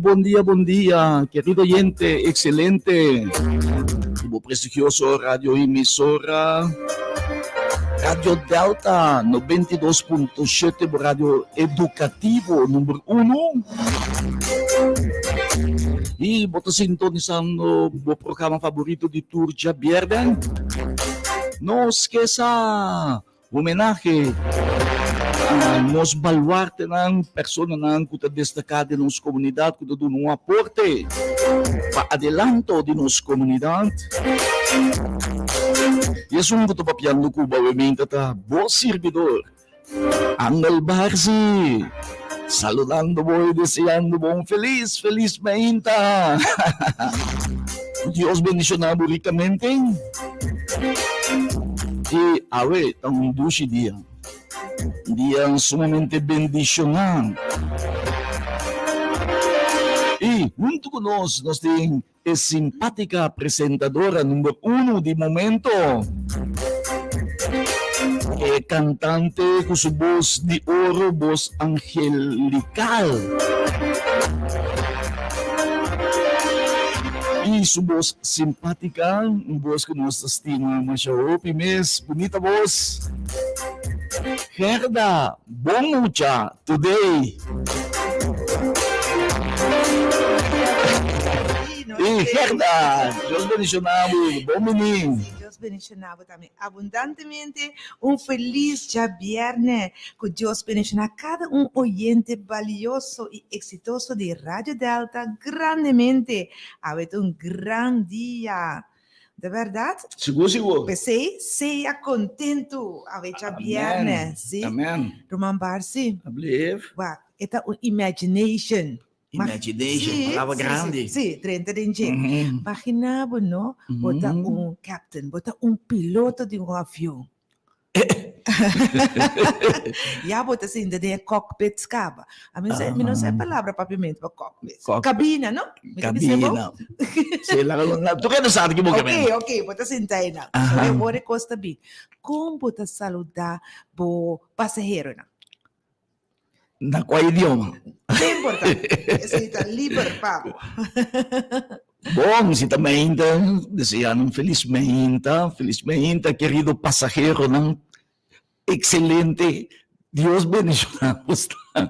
Bon dia, bon dia, querido oyente, excelente. Bo prestigioso radio emisora Radio Delta 92.7, bo radio educativo number 1. Y bo ta sintonizando bo programa favorito di tur djabièrnè, Nos Ke Sa! Homenahe a nos baluartenan, personanan ku ta destaká den nos komunidat, ku ta duna un aporte pa adelanto di nos komunidat. I esun ku ta papiando ku bo awe ta bo sirbidor, Angel Barzi, saludando bo i deseando bo un felis, felis meinta. Ku Dios bendishoná bo rikamente. I awe ta un dushi dia, un dia sumamente bendishoná. I huntu ku nos, nos tin e simpátika presentadora number uno di momento, e kantante ku su bos di oro, bos angelikal. I su bos simpátika, un bos ku nos ta stima masha hopi mes. Bunita bos. Gerda, bon mucha today. I Gerda, Dios bendiciona bo, bon bini. Sí, Dios bendiciona bo tambe abundantemente. Un felis djabierne. Ku Dios bendiciona kada un oyente balioso i eksitoso di Radio Delta grandemente. Awe ta un gran dia. De bèrdat? Sigur, sigur. P'esei, sea kontentu awe djabièrnè. Sí. Amen. Ruman Barsi. Ablief. Wak, e ta un imagination. Imagination, palabra grandi. Sí, drenta den dje. Imagina bo, no, bo ta un captain, bo ta un piloto di un avion. Ya bo ta sinta den e cockpit caba. A mi sa, mi no sa e palabra papiamento pa cockpit. Cockpit. Cabina, no? Mi ta bisa bo? Cabina. Sí, la, la, tu kende sa ki bo Ok, kemen. ok, bo ta sinta ei nan. Aha. So, e ora e kos ta bin. Kon bo ta saluda bo pasaheronan? Na kua idioma? No importa. Esei ta liber pa bo. Bon, si ta meinta, desea nan felis meinta, felis meinta, kerido pasaheronan, excelente, Dios bendiciona bosnan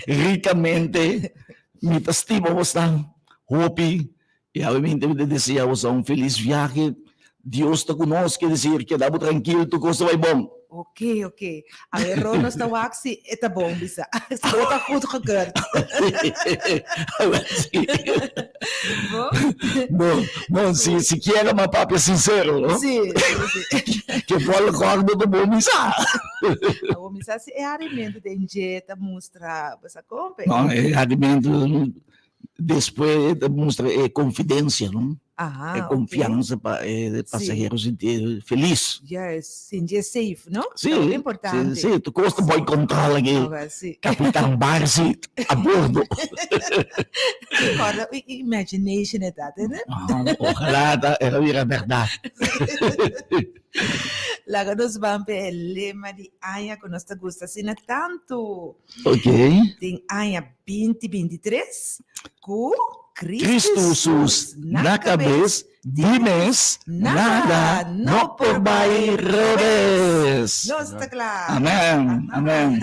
ricamente, mi ta stima bosnan hopi, y awe meinta mi ta desea bosnan un felis viahe, Dios ta cu nos, quiere decir, keda bo trankil, tur cos ta bay bon. Ok, ok. A ver, Ron, nos ta wak si e ta bon bisa. Si bo ta goedgekeurd. Bo? Bon, bon, si, si kier ma papia sincero, no? Sí, sí, sí. Ke por acuerdo ta bon bisa. Awor mi sa si e arimento den dje ta mustra, bo sa kon? No, e arimento Despues ta mustra e confidencia, no? Aha, E ok. confiansa pa e Sí. pasahero sinti felis. Juist, sinti e safe, no? Sí, Ta hopi sí, importante. sí, tur cos ta boy control aki. Awel, sí. Capitan Barsi a bordo. Corda, imagination e ta, tende? Ah, ojalá ta era bira berdad. Laga nos ban p'e lema di aña ku nos ta gusta asina tantu. Ok. Den aña binti binti tres ku Cristo Cristo Jesus Jesus na kabes di mes nada no por bai robes. Nos ta kla. Amen, amen.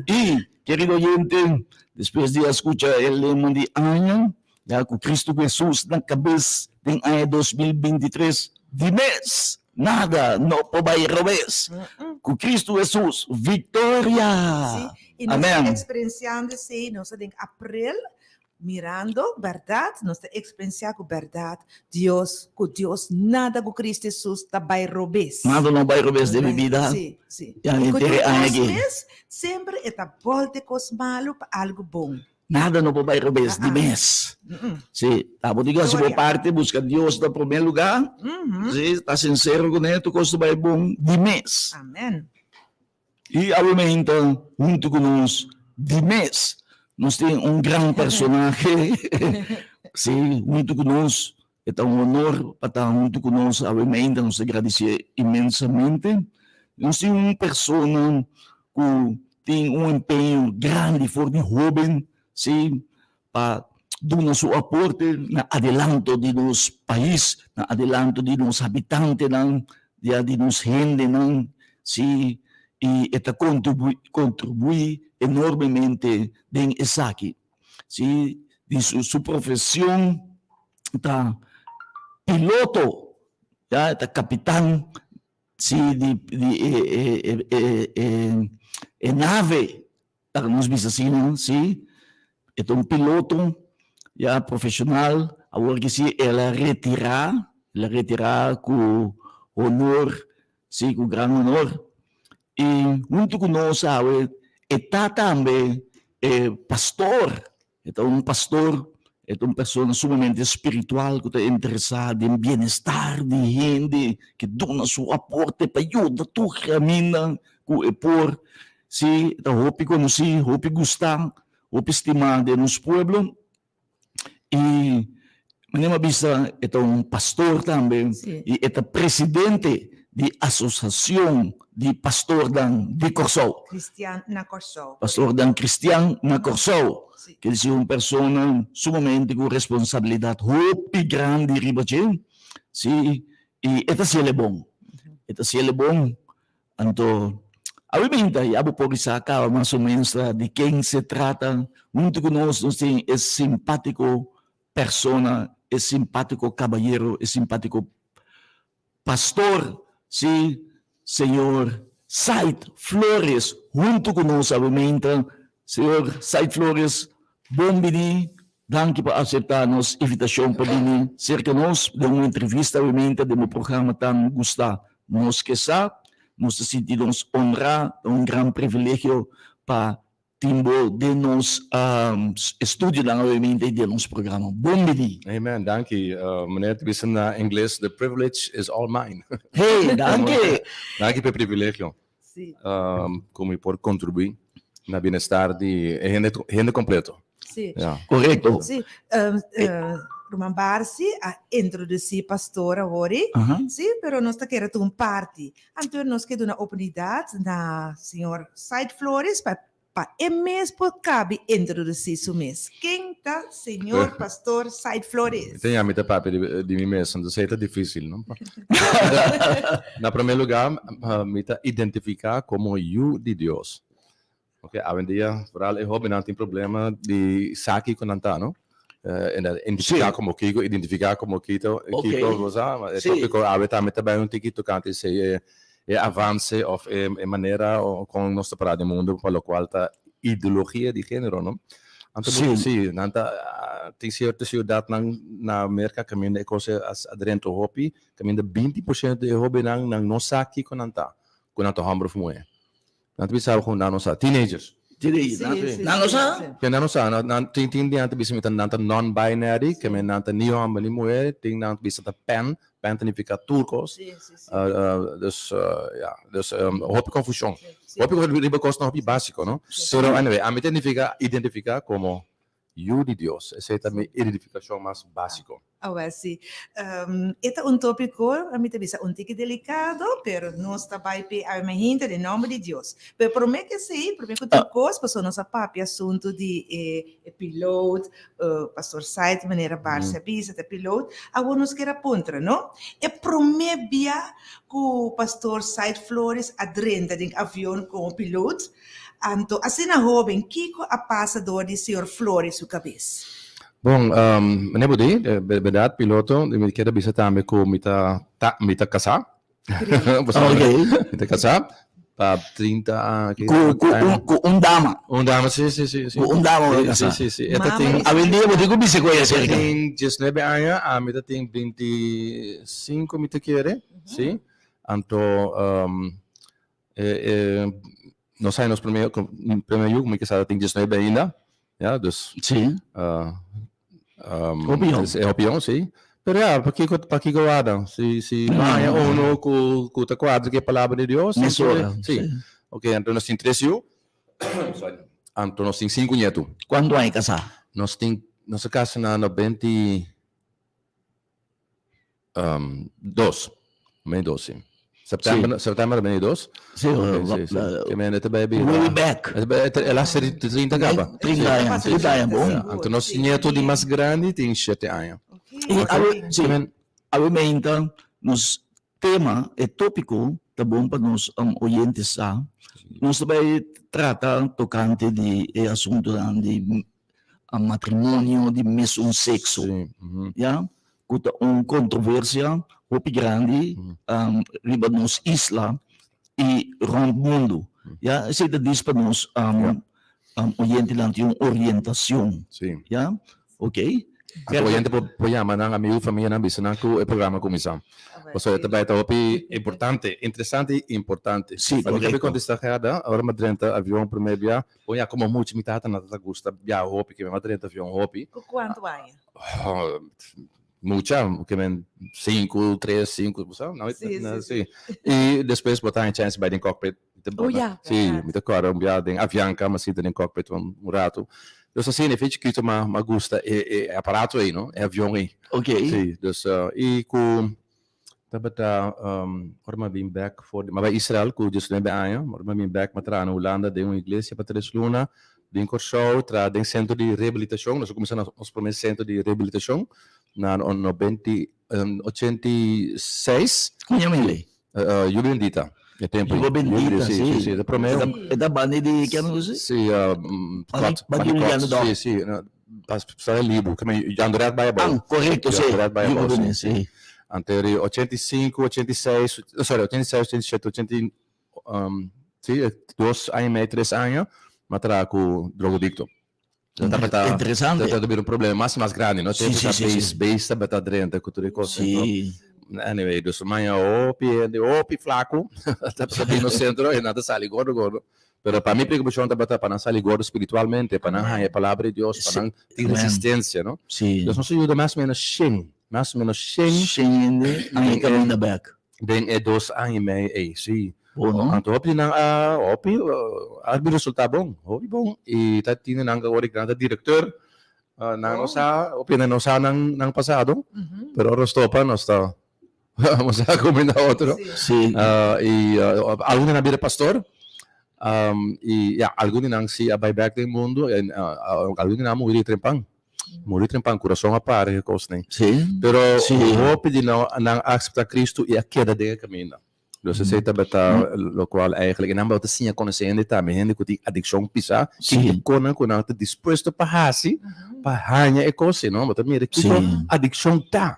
I, kerido oyente, despues di a skucha e lema di aña, ya ku Cristo Jesus na kabes den aña 2023 di mes nada no por bai robes. Ku Cristo Jesus, victoria! Sí, i nos Amen. ta eksperensiando esei, nos ta den aprel mirando bèrdat, nos ta eksperensiá ku bèrdat Dios, ku Dios nada ku Cristo Jesus ta bai robes. Nada no bai robes den mi bida. Sí, sí. Ya I ku henter tur e aña kos aki. mes, semper e ta bòlta e kos malu pa algu bon. Nada no por bai robes di mes. Sí, ta bo tin ku hasi bo parti, buska Dios na promé lugá, sí, ta sinsero kuné, tur kos ta bai bon di mes. Amen. I awe meinta huntu ku nos di mes, nos tin un gran personahe, sí, huntu ku nos, e ta un honor pa ta huntu ku nos awe meinta, nos ta gradisié inmensamente. Nos tin un persona ku tin un empeño grandi for di hoben, sí, pa. duna su aporte na adelanto di nos pais, na adelanto di nos habitantenan, ya di nos hendenan, si, i e ta kontribuí kontribuí enormemente den esaki. Si, di su su profesion ta piloto, ya, e ta kapitan si di di e e e e e nave. Laga nos bisa asina, si, e ta un piloto ya profesional, awor ki si el a retirá, el a retirá ku honor, si, ku gran honor, i huntu ku nos awe e ta tambe e pastor. E ta un pastor, e ta un persona sumamente spiritual ku ta interesá den bienestar di hende, ke duna su aporte pa yuda tur kaminda ku e por. Sí, e ta hopi konosí, hopi gustá, hopi stimá den nos pueblo. I manera mi a bisa, e ta un pastor tambe i e ta presidente di Asosiashon di Pastornan di Kòrsou. Kristian na Kòrsou. Pastornan kristian na Kòrsou. Ke si un persona sumamente ku responsabilidat hopi grandi riba dje, si, i e ta hasiel e bon. E ta hasiel e bon. Anto, awe binta ya bo por sa kaba mas o ménos di ken se trata. Huntu ku nos, nos tin e simpátiko persona, e simpátiko kabayero, e simpátiko Pastor, Sí, señor Said Flores huntu ku nos awe meinta. Señor Said Flores, bon bini. Danki pa aseptá nos invitashon pa bini serka nos den un entrevista awe meinta den bo programa tan gustá. Nos ke sa, nos ta sinti nos honrá, ta un gran privilegio pa Tin bo den nos estudionan awemente y den nos programa. Bon bini. Amen, danki. Meneer ta bisa na ingles, the privilege is all mine. Hey, danki. Danki pa e privilegio ku mi por kontribuí na bienestar di e hende, hende kompleto. Sí. Ja. Korekto. Sí. Ruman Barsi a introdusí pastor awor, sí, pero nos ta kere ta un parti. Anto nos ke duna oportunidat na señor Said Flores pa pa e mes por kabi introdusí su mes. Ken ta señor pastor Said Flores? Mi ta mi ta papia di mi mes, entonces ei ta difícil, no? Na promé lugá, mi ta identifiká komo yu di Dios. Ok, awendia vooral e hobennan tin problema di sa kiko nan ta, no? Identifiká komo kiko, identifiká komo kito, kiko, bo sa? E tópiko awe tambe ta bai un tiki tokante esei, e avanse òf e manera kon nos ta pará den mundu pa lokual ta ideologia di género, no? Anto bo, si, nan ta, tin sierto siudatnan na Merka kaminda e kos a drenta hopi, kaminda 20% di e hobennan nan no sa kiko nan ta, ku nan ta hòmber òf muhé. Nan ta bisa ku nan no sa. Teenagers. Teenagers. Nan no sa? Ke nan no sa. Nan tin tin di nan ta bisa mi ta nan ta non-binary, ke men nan ta ni hòmber ni muhé. Tin nan ta bisa ta pan. Pan ta nifiká tur kos. Dus ya. Dus hopi konfushon. Hopi riba kosnan hopi básiko, no? Pero anyway, ami ta identifiká komo Yu di Dios. Esei ta mi identifikashon mas básiko. Awel si. E ta un tópiko, mi ta bisa un tiki delikado, pero nos ta bai p'e awe mainta den nòmber di Dios. Pero promé ku esei, promé ku tur kos, pasobra nos a papia asuntu di e pilot, Pastor Said manera Barsi a bisa ta pilot, awor nos kier a puntra, no? E promé bia ku Pastor Said Flores a drenta den avion komo pilot, Anto asina hoben, kiko a pasa door di señor Flores su kabes? Bon, meneer Bodé, berdat piloto, mi kier a bisa tambe ku mi ta mi ta kasá. Mi ta kasá pa 30 Ku ku un dama. Un dama, si, si, si. Ku un dama bo ta kasá. Si, si, si. E ta tin. Awendia bo tin ku bisa ku ella serka. E ta tin 19 aña, ami ta tin 25 mi ta kere, si. Anto Nos hay nos primer primer yu, mi kisa tin 19 ainda, ya, dus. Sí. Hopi yong. E hopi yong, sí. Pero ya, pakiko, pakiko warda? Si, si haña uno ku, ku ta kuadra ku e palabra di Dios, Mesora. Sí. Ok, anto nos tin tres yu. Sorry. Anto nos tin sinku ñetu. Kuantu aña kasá? Nos tin, nos a kasa na 92. 2002, sí. September, september 22. Sí, Sí, sí. Ke men e ta bai bira. Way back. E ta bai, el a ser 30 kaba. 30 aña, 30 aña, bon. Ja, anto nos nieto di mas grandi tin 7 aña. I awe, sí, awe meinta nos tema, e tópiko ta bon pa nos oyente sa. Nos ta bai trata tokante di e asuntunan di matrimonio di mesun sekso, ya, ku ta un kontroversia hopi grandi riba nos isla i rònt mundu, ya. Esei ta dis pa nos oyentenan tin un orientashon, ya. Oké. Anto oyente por por yama nan amigo, famianan, bisa nan ku e programa kuminsá. Pasobra e ta bai ta hopi importante, interesante i importante. Sí, Pa mi korekto. ta kontestá Gerda, ora mi a drenta avion promé bia, bon ya komo mucha mi tata nan ta gusta biaha hopi, ke mi a drenta avion hopi. Ku kuantu aña? Mucha, ke men sinku, tres, sinku, bo sa? Sí, sí, Sí. I despues bo ta haña chèns bai den cockpit. Oh ya, Sí, bèrdat. mi ta kòrda un bia den Avianca, mi a sinta den cockpit un ratu. Dus asina, e fe chikito mi a gusta e aparato ei, no? E avion ei. Ok. Sí, dus i ku tabata ora mi a bin bèk for di, mi a bai Israel ku diesnuebe aña, ora mi a bin bèk mi a traha na Hulanda den un iglesia pa tres luna, bin Kòrsou traha den sentro di rehabilitashon, nos a kuminsá nos promé sentro di rehabilitashon na noventa 86. Kon yama elei? Yu Bendita, e tempu. Yu Bendita, si. Si, si, e promé. E ta banda di ken nos? Si, Kot. Banda di Juliano Dòk. Si, si, pa Libu, Jandoret bai abou. Ah, korekto, si. Jandoret bai abou, si. Si. Anto di 85, 86, sorry, 86, 87, 80, si, dos aña i mei, tres aña, mi a traha ku drogadikto. Tabata, Interesante. Tabata bira un problema mas y mas grandi, no? Sí, sí, sí, sí. Beest tabata drenta cu tur e cos. Sí. Anyway, dus maña hopi hende, hopi flaco, tabata bini nos centro y nan ta sali gordo gordo. Pero pa mi preocupacion tabata pa nan sali gordo spiritualmente, pa nan haya e palabra di Dios, pa nan tin Amen. resistencia, no? Sí. Dus nos a yuda mas o menos shen, mas o menos shen. Shen hende a e caminda bek. Den e dos aña i mei ei, sí. Bon, no? Anto hopi di nan a, hopi a resultá bon, hopi bon. I ta tin di nan ku awor nan ta direktor, nan no sa, hopi hende no sa nan nan pasado, pero ora nos topa nos ta nos ta kuminda otro. Sí. I algun di nan a bira pastor, i ya, algun di nan sí a bai bèk den mundu, algun di nan a muri trempan. Muri trempan kurason a para e kosnan. Sí. Pero Sí. hopi di nan nan a akseptá Kristu i a keda den e kaminda. Dus esei tabata lokual eigenlijk. I nan tabata siña konosé hende tambe, hende ku tin adikshon pisá, Sí. kiko konan ku nan ta dispuesto pa hasi pa haña e kos ei, no? Bo ta mira kiko Sí. adikshon ta.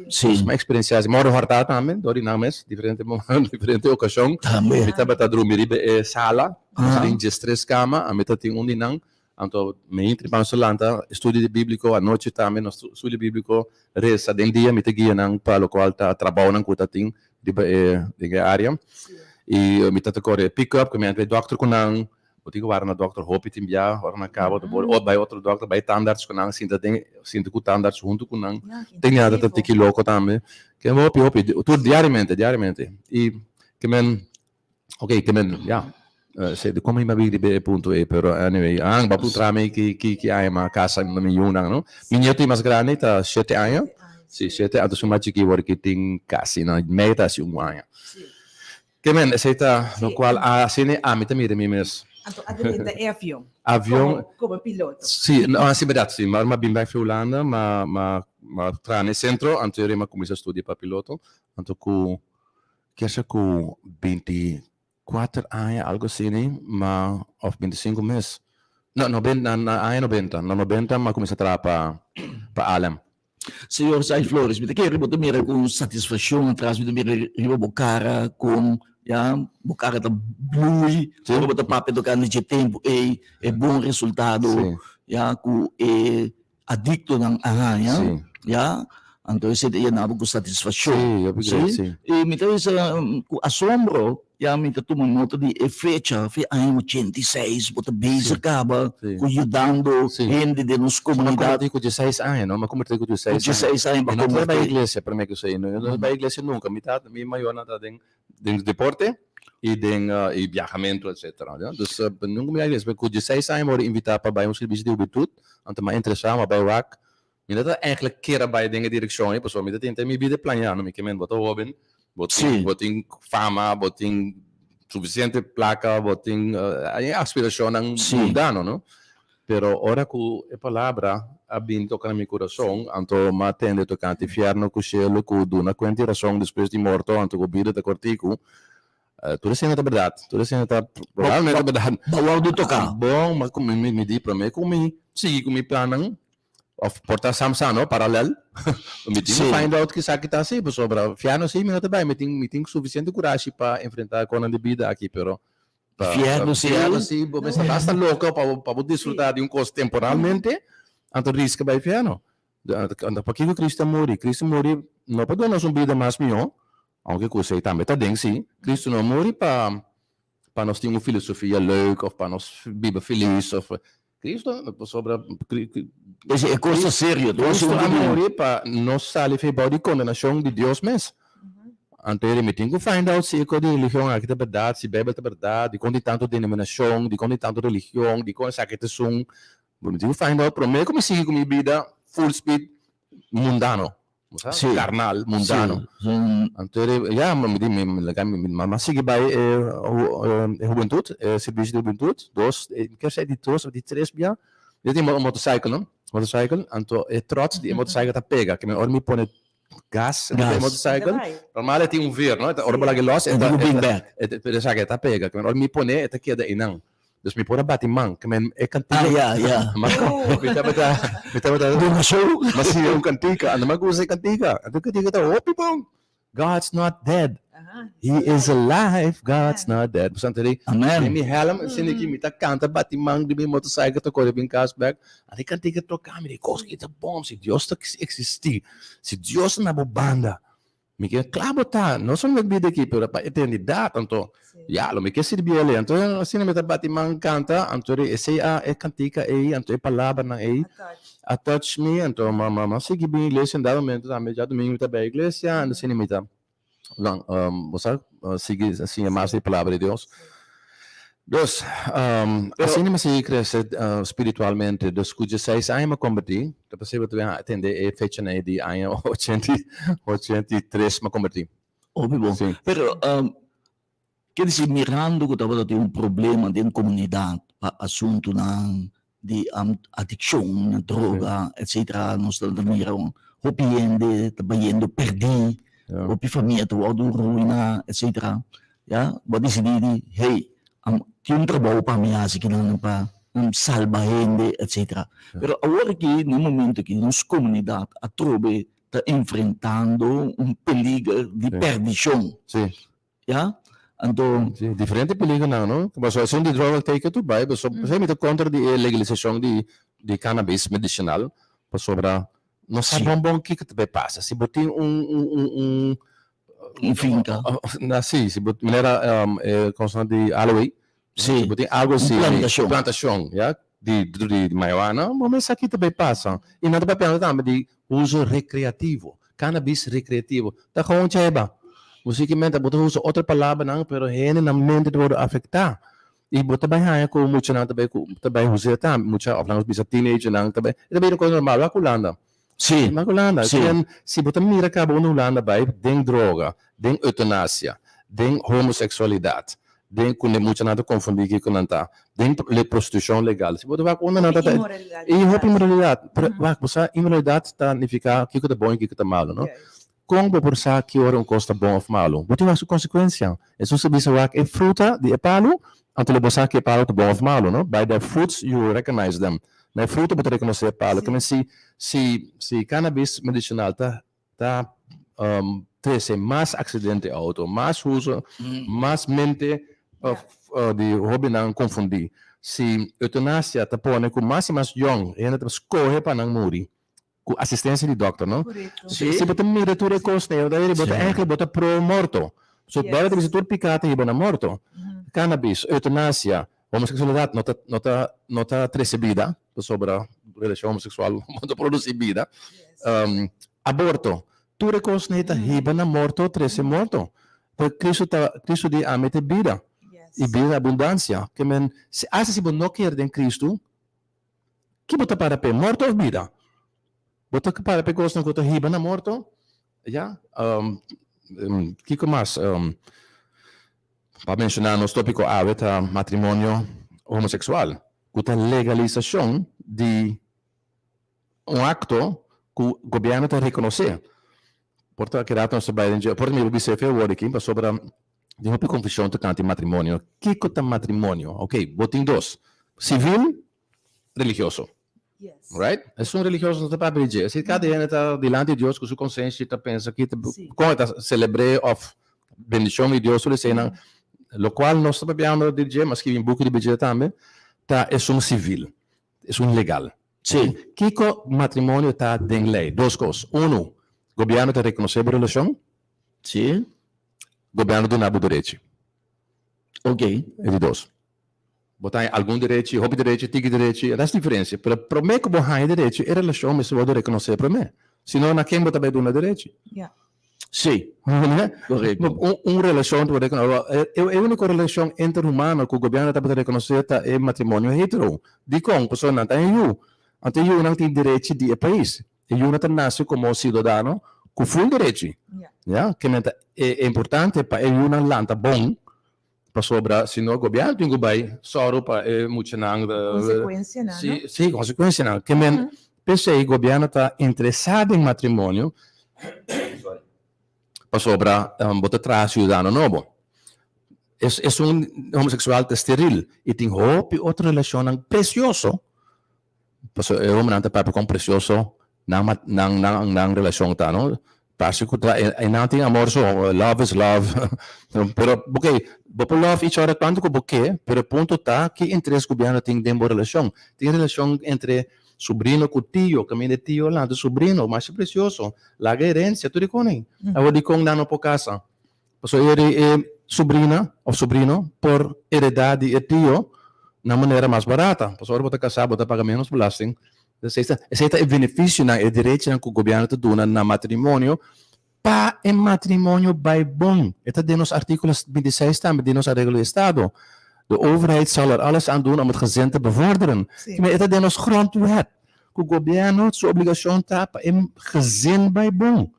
Sí. Dus mi a eksperensiá esei. Mi a wòrdu hòrtá tambe dor di nan mes, diferente diferente okashon. Tambe. Mi tabata drumi riba e sala, nos Ah. tin diestres kama, ami ta tin un di nan. Anto mi intra pa nos lanta studio di bíbliko, anochi tambe nos studio bíbliko, resa den dia mi ta guia nan pa lokual ta trabounan ku ta tin riba e den e área. I mi ta ta kore pick up ku mi a bai dòkter ku nan, bo tin ku wara na dòkter hopi tin bia, ora nan kaba ta bor bai otro dòkter, bai tandarts ku nan, sinta den sinta ku tandarts huntu ku nan. Tin nada ta tiki loko tambe. Ke hopi hopi tur diariamente diariamente. I ke men Ok, te men, ja. Se, de kom ima riba e punto ei, pero anyway, ah, ba puntra mi ki ki ki aña ma casa mi mi yunan, no? Mi nieto mas grandi ta shete aña. Si, shete, anto su mas chiki wor ki tin casi na mei ta hasi un aña. Ke men, esei ta locual asina ami ta mira mi mes. Anto a drenta e avion. Avion. Como piloto. Si, no, si berdad, si. Ma bin bai fi Hulanda, ma ma ma traha na e centro, anto mi a cuminsa studia pa piloto, anto cu Kese ku 24 aña algo asina ma of 25 mes no nobenta na aña nobenta na nobenta mi a kuminsá traha pa pa Alem. Señor Sai Flores, mi ta kere bo ta mira ku un satisfakshon atras, mi ta mira riba bo kara kon ya bo kara ta blui ora bo ta papia tokante dje tempu ei, e bon resultado ya ku e adictonan a haña, ya, anto esei ta yena bo cu satisfaccion. Sí, hopi great, sí. Y mi ta bisa cu asombro, ya, mi ta tuma nota di e fecha, fe aña 86, bo ta bezig caba cu yudando hende den nos comunidad. Mi a converti cu dieseis aña, no? Mi a converti cu dieseis aña. Cu dieseis aña bo a Mi no ta converti. bai iglesia prome cu esei, no ta bai iglesia nunca. Mi tata, mi mayornan ta den den deporte y den y biahamento etcetera ya dus nunca mi a iglesia pero cu dieseis aña mi worde invita pa bay un servicio di hubentud anto mi a interesa mi a bay wak mi no ta eigenlijk kier a bay den e direccion ey pasobra mi ta tenta mi bida plania no mi ke men bo ta hoben. Bo tin, bo tin fama, bo tin sufisiente plaka, bo tin aspirashonnan mundano, no? Pero ora ku e palabra a bin toka na mi kurason, anto m'a tende tokante fièrnu ku shelu ku duna kuenta i rason despues di morto, anto ku bida ta kòrtiku, tur esei no ta bèrdat. Tur esei no ta probablemente bèrdat. Bo wòrdu toká. Bon, m'a ku mi di promé ku mi sigui ku mi plannan, òf por ta samsa no, paralèl, mi tin ku find out kisaki ta así, pasobra fièrnu sí mi no ta bai, mi tin mi tin sufisiente kurashi pa enfrentá konan di bida aki, pero Fierno sí. Fierno sí, bo mester basta loco pa bo, pa bo disfruta di un cos temporalmente, anto risca bai fierno. Anto pakico Cristo a muri? Cristo a muri no pa duna nos un bida mas miho, aunke cu esey tambe ta den sí. Cristo no a muri pa pa nos tin un filosofia leuk of pa nos biba feliz of Cristo pasobra Esey e cos ta serio. Cristo a muri pa nos sali for bao di condenacion di Dios mes. Anto e di mi tin cu find out si e cos di religion aki ta berdad, si Bijbel ta berdad, dicon tin tanto denominacion, dicon tin tanto religion, dicon esaki ta esun. Mi tin cu find out prome cu mi sigui cu mi bida full speed mundano. Bo sa? Sí. Carnal, mundano. Sí. Son Anto e ya, mi di, mi, mi laga mi, mi mama sigui bai e, e hubentud, e servicio di hubentud, dos, e, mi kier sa di dos of di tres bia. Mi tin un motorcycle, no? Motorcycle, anto e trots di e motorcycle ta pega, ke men ora mi pone gas riba e Gas. motorcycle, Bai. normal e tin un veer, no? E ta ora bo Sí. laga e los, e E ta, ta e bin ta, bek. e ta, pero esaki e ta pega, ke men ora mi pone e ta keda einan. Dus mi por a bati man, ke men e kantika. Ah, ya, ya. Ma, mi tabata, mi tabata. Duna show. Ma si un kantika, anto mi a gusta e kantika. Anto e kantika ta hopi bon. God's not dead. He is alive. God's not dead. Pues anto di, Amen. den mi helm, sinti ki mi ta kanta bati man riba mi motorcycle ta kore bin kas bek. Anto e kantika toka mi, di kos ki ta bon. Si Dios ta existi, si Dios ta na bo banda, Mi ke kla bo ta, no solamente bida aki, pero pa eternidat, anto, ya, lo mi ke sirbi el. Anto, asina mi ta bati man kanta, anto di esei a, e kantika ei, anto e palabranan ei, a touch mi, anto ma, ma, ma sigui bin iglesia, en dado momento tambe djadumingu mi ta bai iglesia, anto asina mi ta, lang, bo sa, sigui siña mas di e palabra di Dios. Dus, asina mi a sigui krese spiritualmente. Dus ku dieseis aña mi a kombertí. Ta posibel ta bin a tende e fechanan ei di aña ochenta i ochenta i tres mi a kombertí. Hopi bon. Sí. Pero, ke disi mirando ku tabata tin un problema den komunidat pa asuntunan di adikshon na droga, etcetera, nos ta mira hopi hende ta bayendo pèrdí, hopi famia ta wòrdu ruiná, etcetera. Ya, bo a disidí di, hey, tin un trabou pa mi hasi kinan pa salba hende, etcetera. Pero awor aki, na e momento aki, nos komunidat atrobe ta enfrentando un peliger di pèrdishon. Ya, anto. Sí, diferente peligernan, no? Pasobra esun di droga teken tur bai, pasobra p'esei mi ta kontra di e legalisashon di di cannabis medisinal, pasobra no sa bon bon kiko ta bai pasa. Si bo tin un un un un Un finka. Na sí, si bo manera e kosnan di aloe, Sí. si bo tin algo Un así, plantashon. plantashon, ya, di di marihuana, bo mes sa ki ta bai pasa. I nan ta papiando tambe di uso rekreativo, cannabis rekreativo. Ta gewoon cheba. Bo sikimente bo ta usa otro palabranan, pero hende nan mente ta wòrdu afektá. I bo ta bai haña ku muchanan ta bai ku ta bai us'é tambe, mucha òf nan bisa teenagernan ta bai, e ta bira un kos normal. Wak Hulanda. Sí. Wak Hulanda. Sí. Ken si bo ta mira kaba unda Hulanda bai den droga, den eutanasia, den homoseksualidat, den ku muchanan ta konfundí kiko nan ta, den prostitushon legal. Si bo ta wak unda nan ta Hopi inmoralidat. I hopi inmoralidat. Pero wak, bo sa inmoralidat ta nifiká kiko ta bon i kiko ta malu, no? Kon bo por sa ki ora un kos ta bon òf malu? Bo tin wak su konsekuensia. Hesus a bisa wak e fruta di e palu, anto lo bo sa ki e palu ta bon òf malu, no? By their fruits you will recognize them. Na e fruta bo ta rekonosé e palu. Kimen si si si cannabis medicinal ta ta trese mas aksidente outo, mas uso, mas mente di hóbennan konfundí. Si eutanasia ta pone ku mas i mas yòn hende ta skohe pa nan muri, Ku asistencia di dokter, no? Correcto. Si, si bo ta mira tur e kosnan, bo ta bo ta eigenlijk bo ta pro morto. So Yes. Bijbel ta bisa tur piká ta hiba na morto. Cannabis, eutanasia, homoseksualidat no ta no ta no ta trese bida, pasobra relashon homoseksual no ta produsi bida. Yes. Aborto, tur e kosnan ei ta hiba na morto, trese morto. Pero Cristo ta Cristo di ami ta e bida, Yes. i bida na abundansia. Ke men, si asta si bo no kere den Cristo, Ki bo ta para p'e, morto of bida? Bo ta para p'e kosnan ku ta hiba na morto? Ya, Kiko mas? Pa menshoná nos tópiko awe ta matrimonio homoseksual, ku ta legalisashon di un akto ku gobièrnu ta rekonosé. Por ta keda nos ta bai den dje, por ta mi por bisa e fe awor aki, pasobra tin hopi konfushon tokante matrimonio. Kiko ta matrimonio? Oke, bo tin dos, sivil, religioso. Yes. Right? Esun religioso no ta papia di dje. Esei kada hende ta dilanti di Dios ku su konsenshi ta pensa ki ta kon e ta selebr'é òf bendishon di Dios tur eseinan. Lokual nos ta papiando di dje, mi a skibi un buki riba dje tambe, ta esun sivil, esun legal. Sí. Kiko matrimonio ta den lei? Dos kos. Unu, gobièrnu ta rekonosé bo relashon. Sí. Gobièrnu duna bo derechi. Ok. E di dos. Bo ta haña algun derechi, hopi derechi, tiki derechi, e ta haci diferencia. Pero prome cu bo haña derechi, e relacion mester wordo reconoce prome. Si no, na ken bo ta bay duna derechi? Ja. Sí, correcto. Un relacion ta wordo reconoce. E unico relacion interhumano cu gobierno tabata reconoce ta e matrimonio hetero. Dicon? Pasobra nan ta haña yu. Anto e yunan tin derechi di e pais. E yunan ta nace como ciudadano cu full derechi. Ja. Ya? Ke e importante pa e yunan lanta bon. Pasobra si no gobièrnu tin ku bai sòru pa e muchanan. Konsekuensianan, no? Si, si, konsekuensianan. Ke men p'esei gobièrnu ta interesá den matrimonio, sorry, pasobra bo ta traha siudadano nobo. Esun homoseksual ta steril i tin hopi otro relashonnan presioso, pasobra e hombernan ta papia kon presioso nan nan nan nan relashon ta no. Parse ku ta e nan tin amor so, love is love, pero ok, bo por love each other tantu ku bo ke, pero e punto ta ki interes gobièrnu tin den bo relashon. Tin relashon entre subrino ku tio, kaminda e tio lanta subrino, masha presioso, laga herensia, tur e kon ei. Awor dikon nan no por kasa? Pasobra e subrina òf subrino por heredá di e tio na manera mas barata. Pasobra ora bo ta kasá bo ta paga ménos belasting. Esei ta esei ta e benefisionan, e derechonan ku gobièrnu ta duna na matrimonio pa e matrimonio bai bon. E ta den nos artíkulo 26 tambe di nos Areglo di Estado. De overheid zal er alles aan doen om het gezin te bevorderen. E ta den nos grondwet ku gobièrnu su obligashon ta pa e gezin bai bon.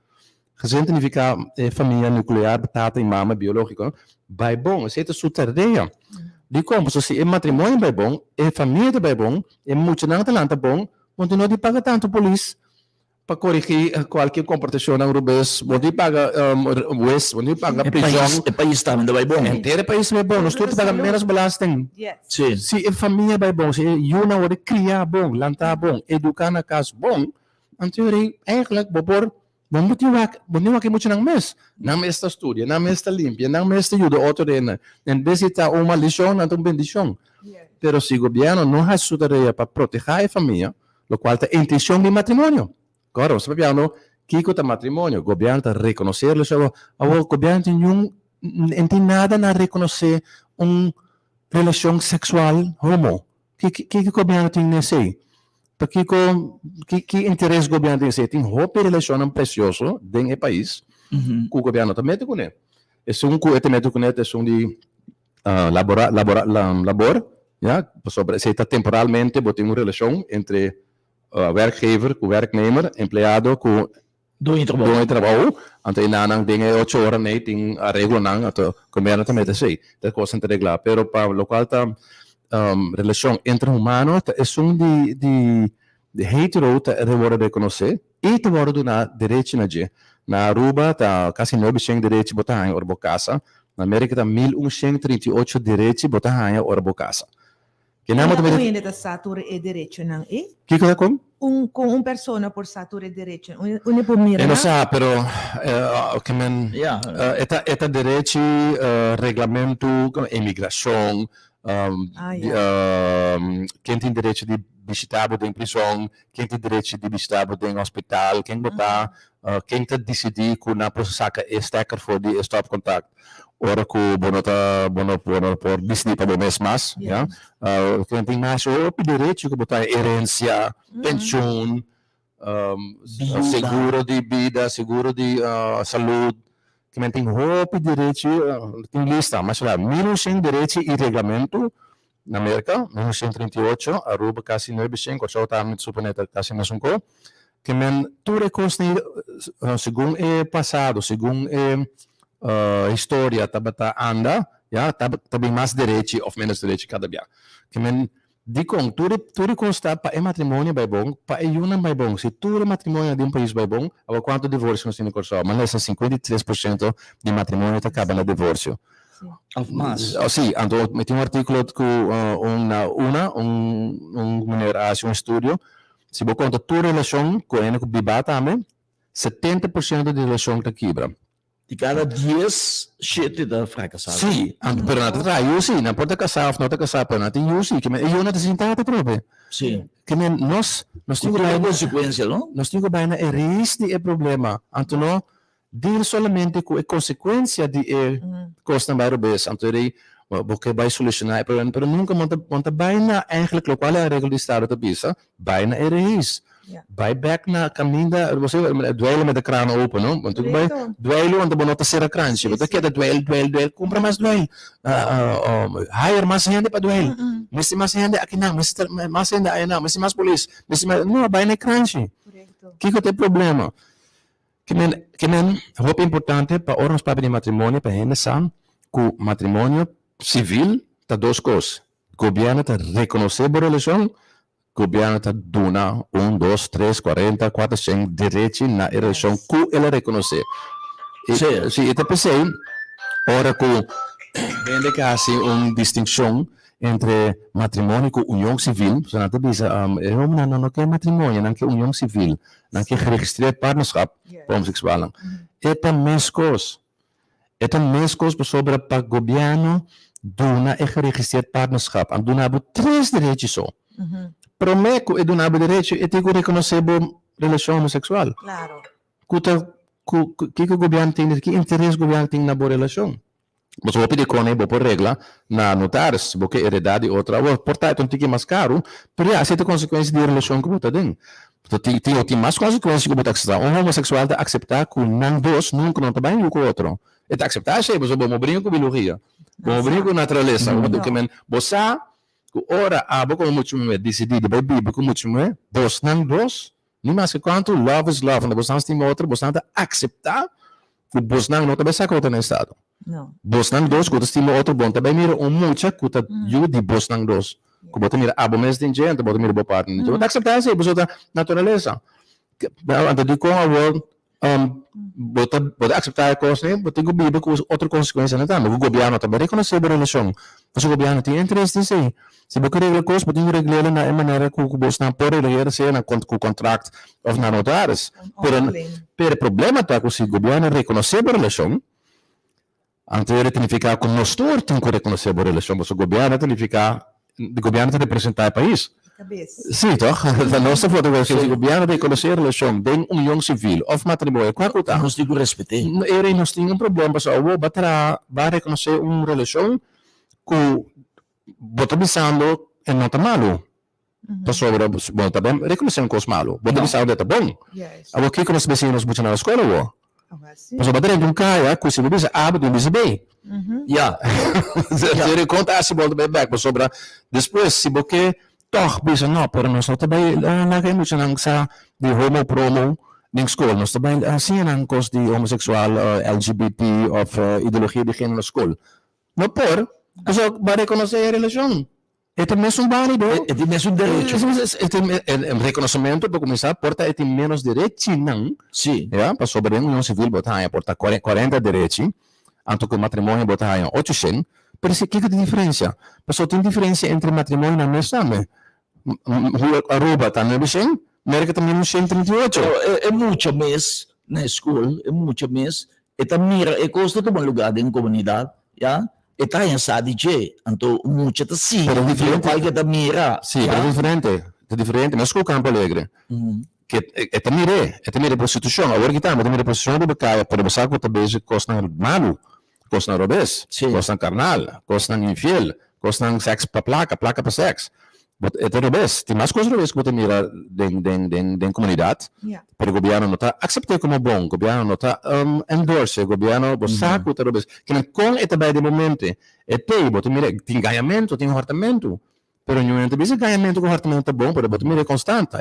Gezin ta nifiká e famia nuklear, tata i mama biológiko, bai bon. Esei ta su tarea. Dikon? Pasobra si e matrimonio bai bon, e famia ta bai bon, e muchanan ta lanta bon, bo no tin di paga tantu polis pa korigí kualke komportashonnan rubes, bo no tin di paga hues, bo no tin di paga prizòn. E pais tambe ta bai bon. Henter e pais ta bai bon. Nos tur ta paga ménos belasting. Sí. Si e famia bai bon, si e yunan wòrdu kriá bon, lantá bon, eduká na kas bon, anto eigenlijk bo por Bo no tin wak, bo no tin wak e muchanan mes. Nan mes ta studia, nan mes ta limpia, nan mes ta yuda otro hende. En bes di ta un maldishon, nan ta un bendishon. Pero si gobièrnu no hasi su tarea pa protehá e famia, lokual ta intenshon di matrimonio. Kòrda, nos ta papiando kiko ta matrimonio. Gobièrnu ta rekonosé relashon. Awor, gobièrnu tin niun, e no tin nada na rekonosé un relashon seksual homo. Kiko gobièrnu tin na esei? Pakiko, ki interes gobièrnu tin esei? Tin hopi relashonnan presioso den e pais ku gobièrnu no ta mete kuné. Esun ku e ta mete kuné ta esun di labora, labora, labor, ya, pasobra esei ta temporalmente bo tin un relashon entre werkgever ku werknemer, empleado ku Doño trabou. Doño trabou, anto e nannan den e ocho ora nei tin areglonan, anto gobierno ta mete esei, ta kosnan ta reglá. Pero pa lokual ta relashon entre humano ta esun di di hetero ta wòrdu rekonosé i ta wòrdu duná derechi na dje. Na Aruba ta kasi 900 derechi bo ta haña ora bo kasa, na Merika ta 1138 derechi bo ta haña ora bo kasa. Ke nan bo ta Un mete. hende ta sa tur e derechonan ei? Kiko ta kon? Un, kon un persona por sa tur e derechonan? Un, un e por mira E no nan? sa, pero ke men Ja. e ta e ta derechi reglamentu emigrashon, Ah, ja. ken tin derechi di bishita bo den prizon, ken tin derechi di bishita bo den hospital, ken bo ta, ken ta disidí ku nan por saka e stekker for di e stopcontact ora ku bo no ta bo no bo no por disidí pa bo mes mas, ya. Ken tin mas hopi derechi ku bo ta herensia, penshun, seguro di bida, seguro di salud, ken tin hopi derechi, tin lista, mashallah, 1100 derechi i reglamentu Na Merka, 1938, Aruba kasi 900, Kòrsou tambe ta suponé ta kasi mesun ko. Ke men tur e kosnan segun e pasado, segun e historia tabata anda, ya, ta bin mas derechi of menos derechi kada bia. Ke men dikon tur e tur e kos ta pa e matrimonio bai bon, pa e yunan bai bon. Si tur e matrimonionan di un pais bai bon, awor kuantu divorsio nos tin na Kòrsou? Mas lesa 53% di matrimonio ta kaba na divorsio. Of mas. Si, anto mi tin un artíkulo ku un na una un un meneer a hasi un estudio. Si bo konta tur relashon ku hende ku bibá tambe, 70% di relashon ta kibra. Di kada dies, shete ta frakasá. Sí, anto pero nan ta traha yu sí, nan por ta kasá òf no ta kasá, pero nan tin yu sí. Ke men e yu no ta sinti tata atrobe. Sí. Ke men nos nos tin Ku ku tur bai e konsekuensia, no? Nos tin ku bai na e rais di e problema. Anto no deal solamente ku e konsekuensia di e kosnan bai robes. Anto e rei bo ke bai solushoná e problema, pero nunka bo no ta bai na eigenlijk lokual e areglo di estado ta bisa, Bai na e reis. Bai bek na kaminda, bo sa dweilen met de kraan open, no? Bo tin ku bai dweilen want bo no ta sera kranchi. Bo ta keda dweil, dweil, dweil, kumpra mas dweil. Hire mas hende pa dweil. Mester mas hende akinan, mester mas hende ayanan, mester mas polis, mester mas, no, bai na e kranchi. Kiko ta e problema? Ke men, ke men hopi importante pa ora nos papia di matrimonio pa hende sa ku matrimonio sivil ta dos kos. Gobierno ta reconoce bo relacion, gobierno ta duna un, dos, tres, cuarenta, cuatro cien derechi na e relacion cu el a reconoce. Sí. Sí, e ta pesey ora cu hende ke haci un distincion entre matrimonio cu union civil, pasobra nan ta bisa e hobennan nan no ke matrimonio, nan ke union civil, nan ke geregistreerd partnerschap pa homosexualnan. E ta mescos. E ta meskos pasobra pa gobièrnu duna e geregistreerd partnerschap a duna bo tres derechi so. Promé ku e duna bo derechi e tin ku rekonosé bo relashon homoseksual. Ku ta ku kiko gobièrnu tin ki interes gobièrnu tin na bo relashon? Pasobra hopi di kone bo por regla na notaris si bo ke heredá di otro. Awor por ta e ta un tiki mas karu pero ya esei ta konsekuensia di e relashon ku bo ta den. Tin tin tin mas konsekuensia ku bo ta akseptá. Un homoseksual ta akseptá ku nan dos nunka no ta bai yu ku otro. E ta akseptá esei pasobra bo no bringa ku biologia, bo no bringa ku naturalesa. Bo ta men bo sa ku ora abo komo mucha muhé disidí di bai biba ku mucha muhé, bosnan dos, ni maske kuantu love is love, bosnan stima otro, bosnan ta akseptá ku bosnan no ta bai saka otro na estado. Bosnan dos ku ta stima otro bon ta bai mira un mucha ku ta yu di bosnan dos. Ku bo ta mira abo mes den dje anto bo ta mira bo partner den dje. Bo ta akseptá esei pasobra ta naturalesa. Anto dikon awor bo ta bo ta akseptá e kos ei bo tin ku biba ku otro konsekuensianan tambe ku gobièrnu ta bai rekonosé bo relashon. Pasobra gobièrnu tin interes den esei. Si bo ke regla kos bo tin ku regl'el na e manera ku bosnan por regl'el sea na ku kontrakt òf na notaris. Pero pero e problema ta ku si gobièrnu rekonosé bo relashon Anto e significa cu nos tur tin cu reconoce bo relacion, pasobra gobierno ta nifica, gobierno ta representa e pais. Sí, toch? Ta nos ta vota si gobierno reconoce e relacion den union civil of matrimonio, cua cu ta? Nos tin cu respete. E rei nos tin un problema pasobra awor bo a traha, bo a reconoce un relacion cu bo ta bisando e no ta malo. Pasobra bo no ta bon rekonosé un kos malu. Bo ta bisa unda ta bon. Awor kiko nos bisiña nos muchanan na skol awor? Pasobra bo ta drenta un kaya ku si bo bisa A bo tin bisa B. Ya. Seri kon ta hasi bo ta bai bèk pasobra despues si bo ke tòg bisa no pero nos no ta bai laga e muchanan sa di homo promo den skol. Nos ta bai siña nan kos di homoseksual, LGBT òf ideologia di género na skol. No por pasobra bo a rekonosé e relashon. E ta mesun bálido. E tin mesun derecho. E tin rekonosementu pa kuminsá por ta e tin ménos derechinan. Sí. Ya, pasobra den union sivil bo ta haña por ta kuarenta derechi, anto ku matrimonio bo ta haña ochoshen. Pero si kiko ta e diferensia? Pasobra tin diferensia entre matrimonionan mes tambe. Aruba ta nuebeshen, Merka ta mil shen 38. Pero e mucha mes na e skol, e mucha mes, e ta mira e kos ta tuma lugá den komunidat, ya. E ta haña sa di dje, anto un mucha ta sigui Pero diferente. lokual ke ta mira. Sí, pero diferente. Ta diferente. Mes ku Campo Alegre. Ke e ta mir'é, e ta mira e prostitushon. Awor ki tambe e ta mira e prostitushon riba kaya, pero bo sa ku ta bezig kosnan malu, kosnan robes, kosnan karnal, kosnan infiel, kosnan sèks pa plaka, plaka pa sèks. Bo e ta robes. Tin mas kos robes ku bo ta mira den den den den komunidat, pero gobièrnu no ta aksept'é komo bon, gobièrnu no ta endorse, gobièrnu bo sa ku ta robes. Kinan kon e ta bai den bo mente? E tei bo ta mira tin gañamentu, tin hòrtamentu, pero niun hende ta bisa gañamentu ku hòrtamentu ta bon, pero bo ta mira e konstant.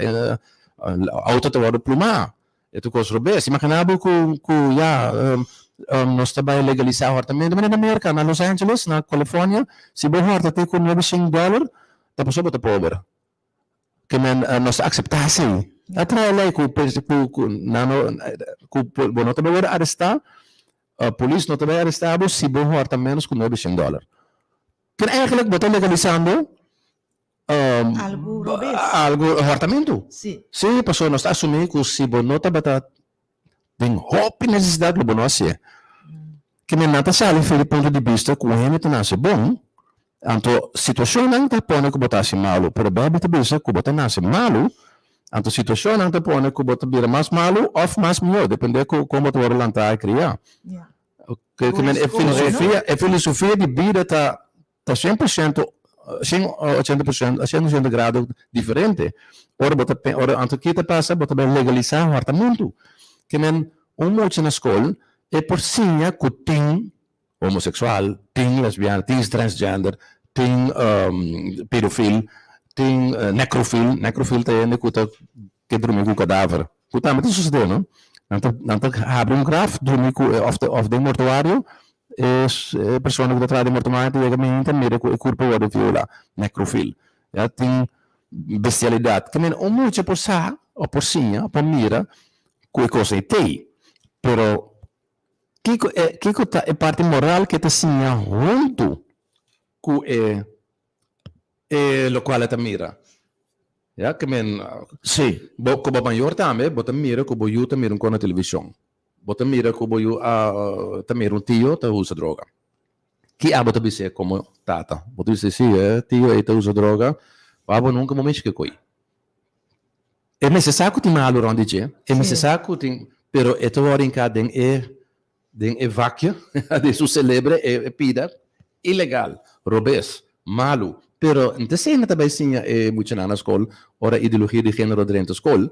Auto ta wòrdu plumá. E tur kos robes. Imaginá bo ku ku ya nos ta bai legalisá hòrtamentu. Manera na Merka, na Los Angeles, na California, si bo hòrta te ku nuebe shen dòler, ta pasobra bo ta pober. Ke men nos ta akseptá esei. A traha lei ku ku nan no ku bo no ta bai wòrdu arestá, polis no ta bai arestá bo si bo hòrta ménos ku nuebe shen dòler. Ken eigenlijk bo ta legalisando Algu robes. Algu hòrtamentu. Sí. Sí, pasobra nos ta asumí ku si bo no tabata den hopi nesesidat lo bo no hasié. Ke men nan ta sali for di punto di bista ku un hende ta nase bon, anto situashonnan ta pone ku bo ta hasi malu. Pero Beibel ta bisa ku bo ta nase malu, anto situashonnan ta pone ku bo ta bira mas malu òf mas mihó, dependé ku kon bo ta wòrdu lantá i kriá. Ke men e filosofia, e filosofia di bida ta Ta 100%, 180%, 180 grado diferente. Ora bo ta pen, ora anto ki ta pasa, bo ta bai legalisá hòrtamentu. Ke men un mucha na skol e por siña ku tin homoseksual, tin lesbiana, tin transgender, tin pedofil, tin nekrofil. Nekrofil ta hende ku ta ke drumi ku kadaver. Ku tambe ta sosodé, no? Nan ta nan ta habri un graf, drumi ku e òf òf den mortuario, e e persona ku ta traha den mortuario ta yega mainta mira ku e kurpo a wòrdu violá, nekrofil. Ya, tin bestialidat. Ke mira un mucha por sa òf por siña, por mira ku e kos ei t'ei. Pero kiko e kiko ta e parti moral ke ta siña huntu ku e E lokual e ta mira. Ya, ke men, Sí. bo ku bo mayor tambe, bo ta mira ku bo yu ta mira un kos na televishon. Bo ta mira ku bo yu a ta mira un tio ta usa droga. Ki abo ta bis'é komo tata? Bo ta bis'é, sí, e tio ei ta usa droga, pa abo nunka bo mishi ke koi. E mester sa ku tin malu rònt di dje, e mester sa ku tin, pero e ta wòrdu hinká den e Den e vakio di su selebre e pida ilegal, robes, malu. Pero n'ta esei nan ta bai siña e muchanan na skol ora ideologia di genero drenta skol.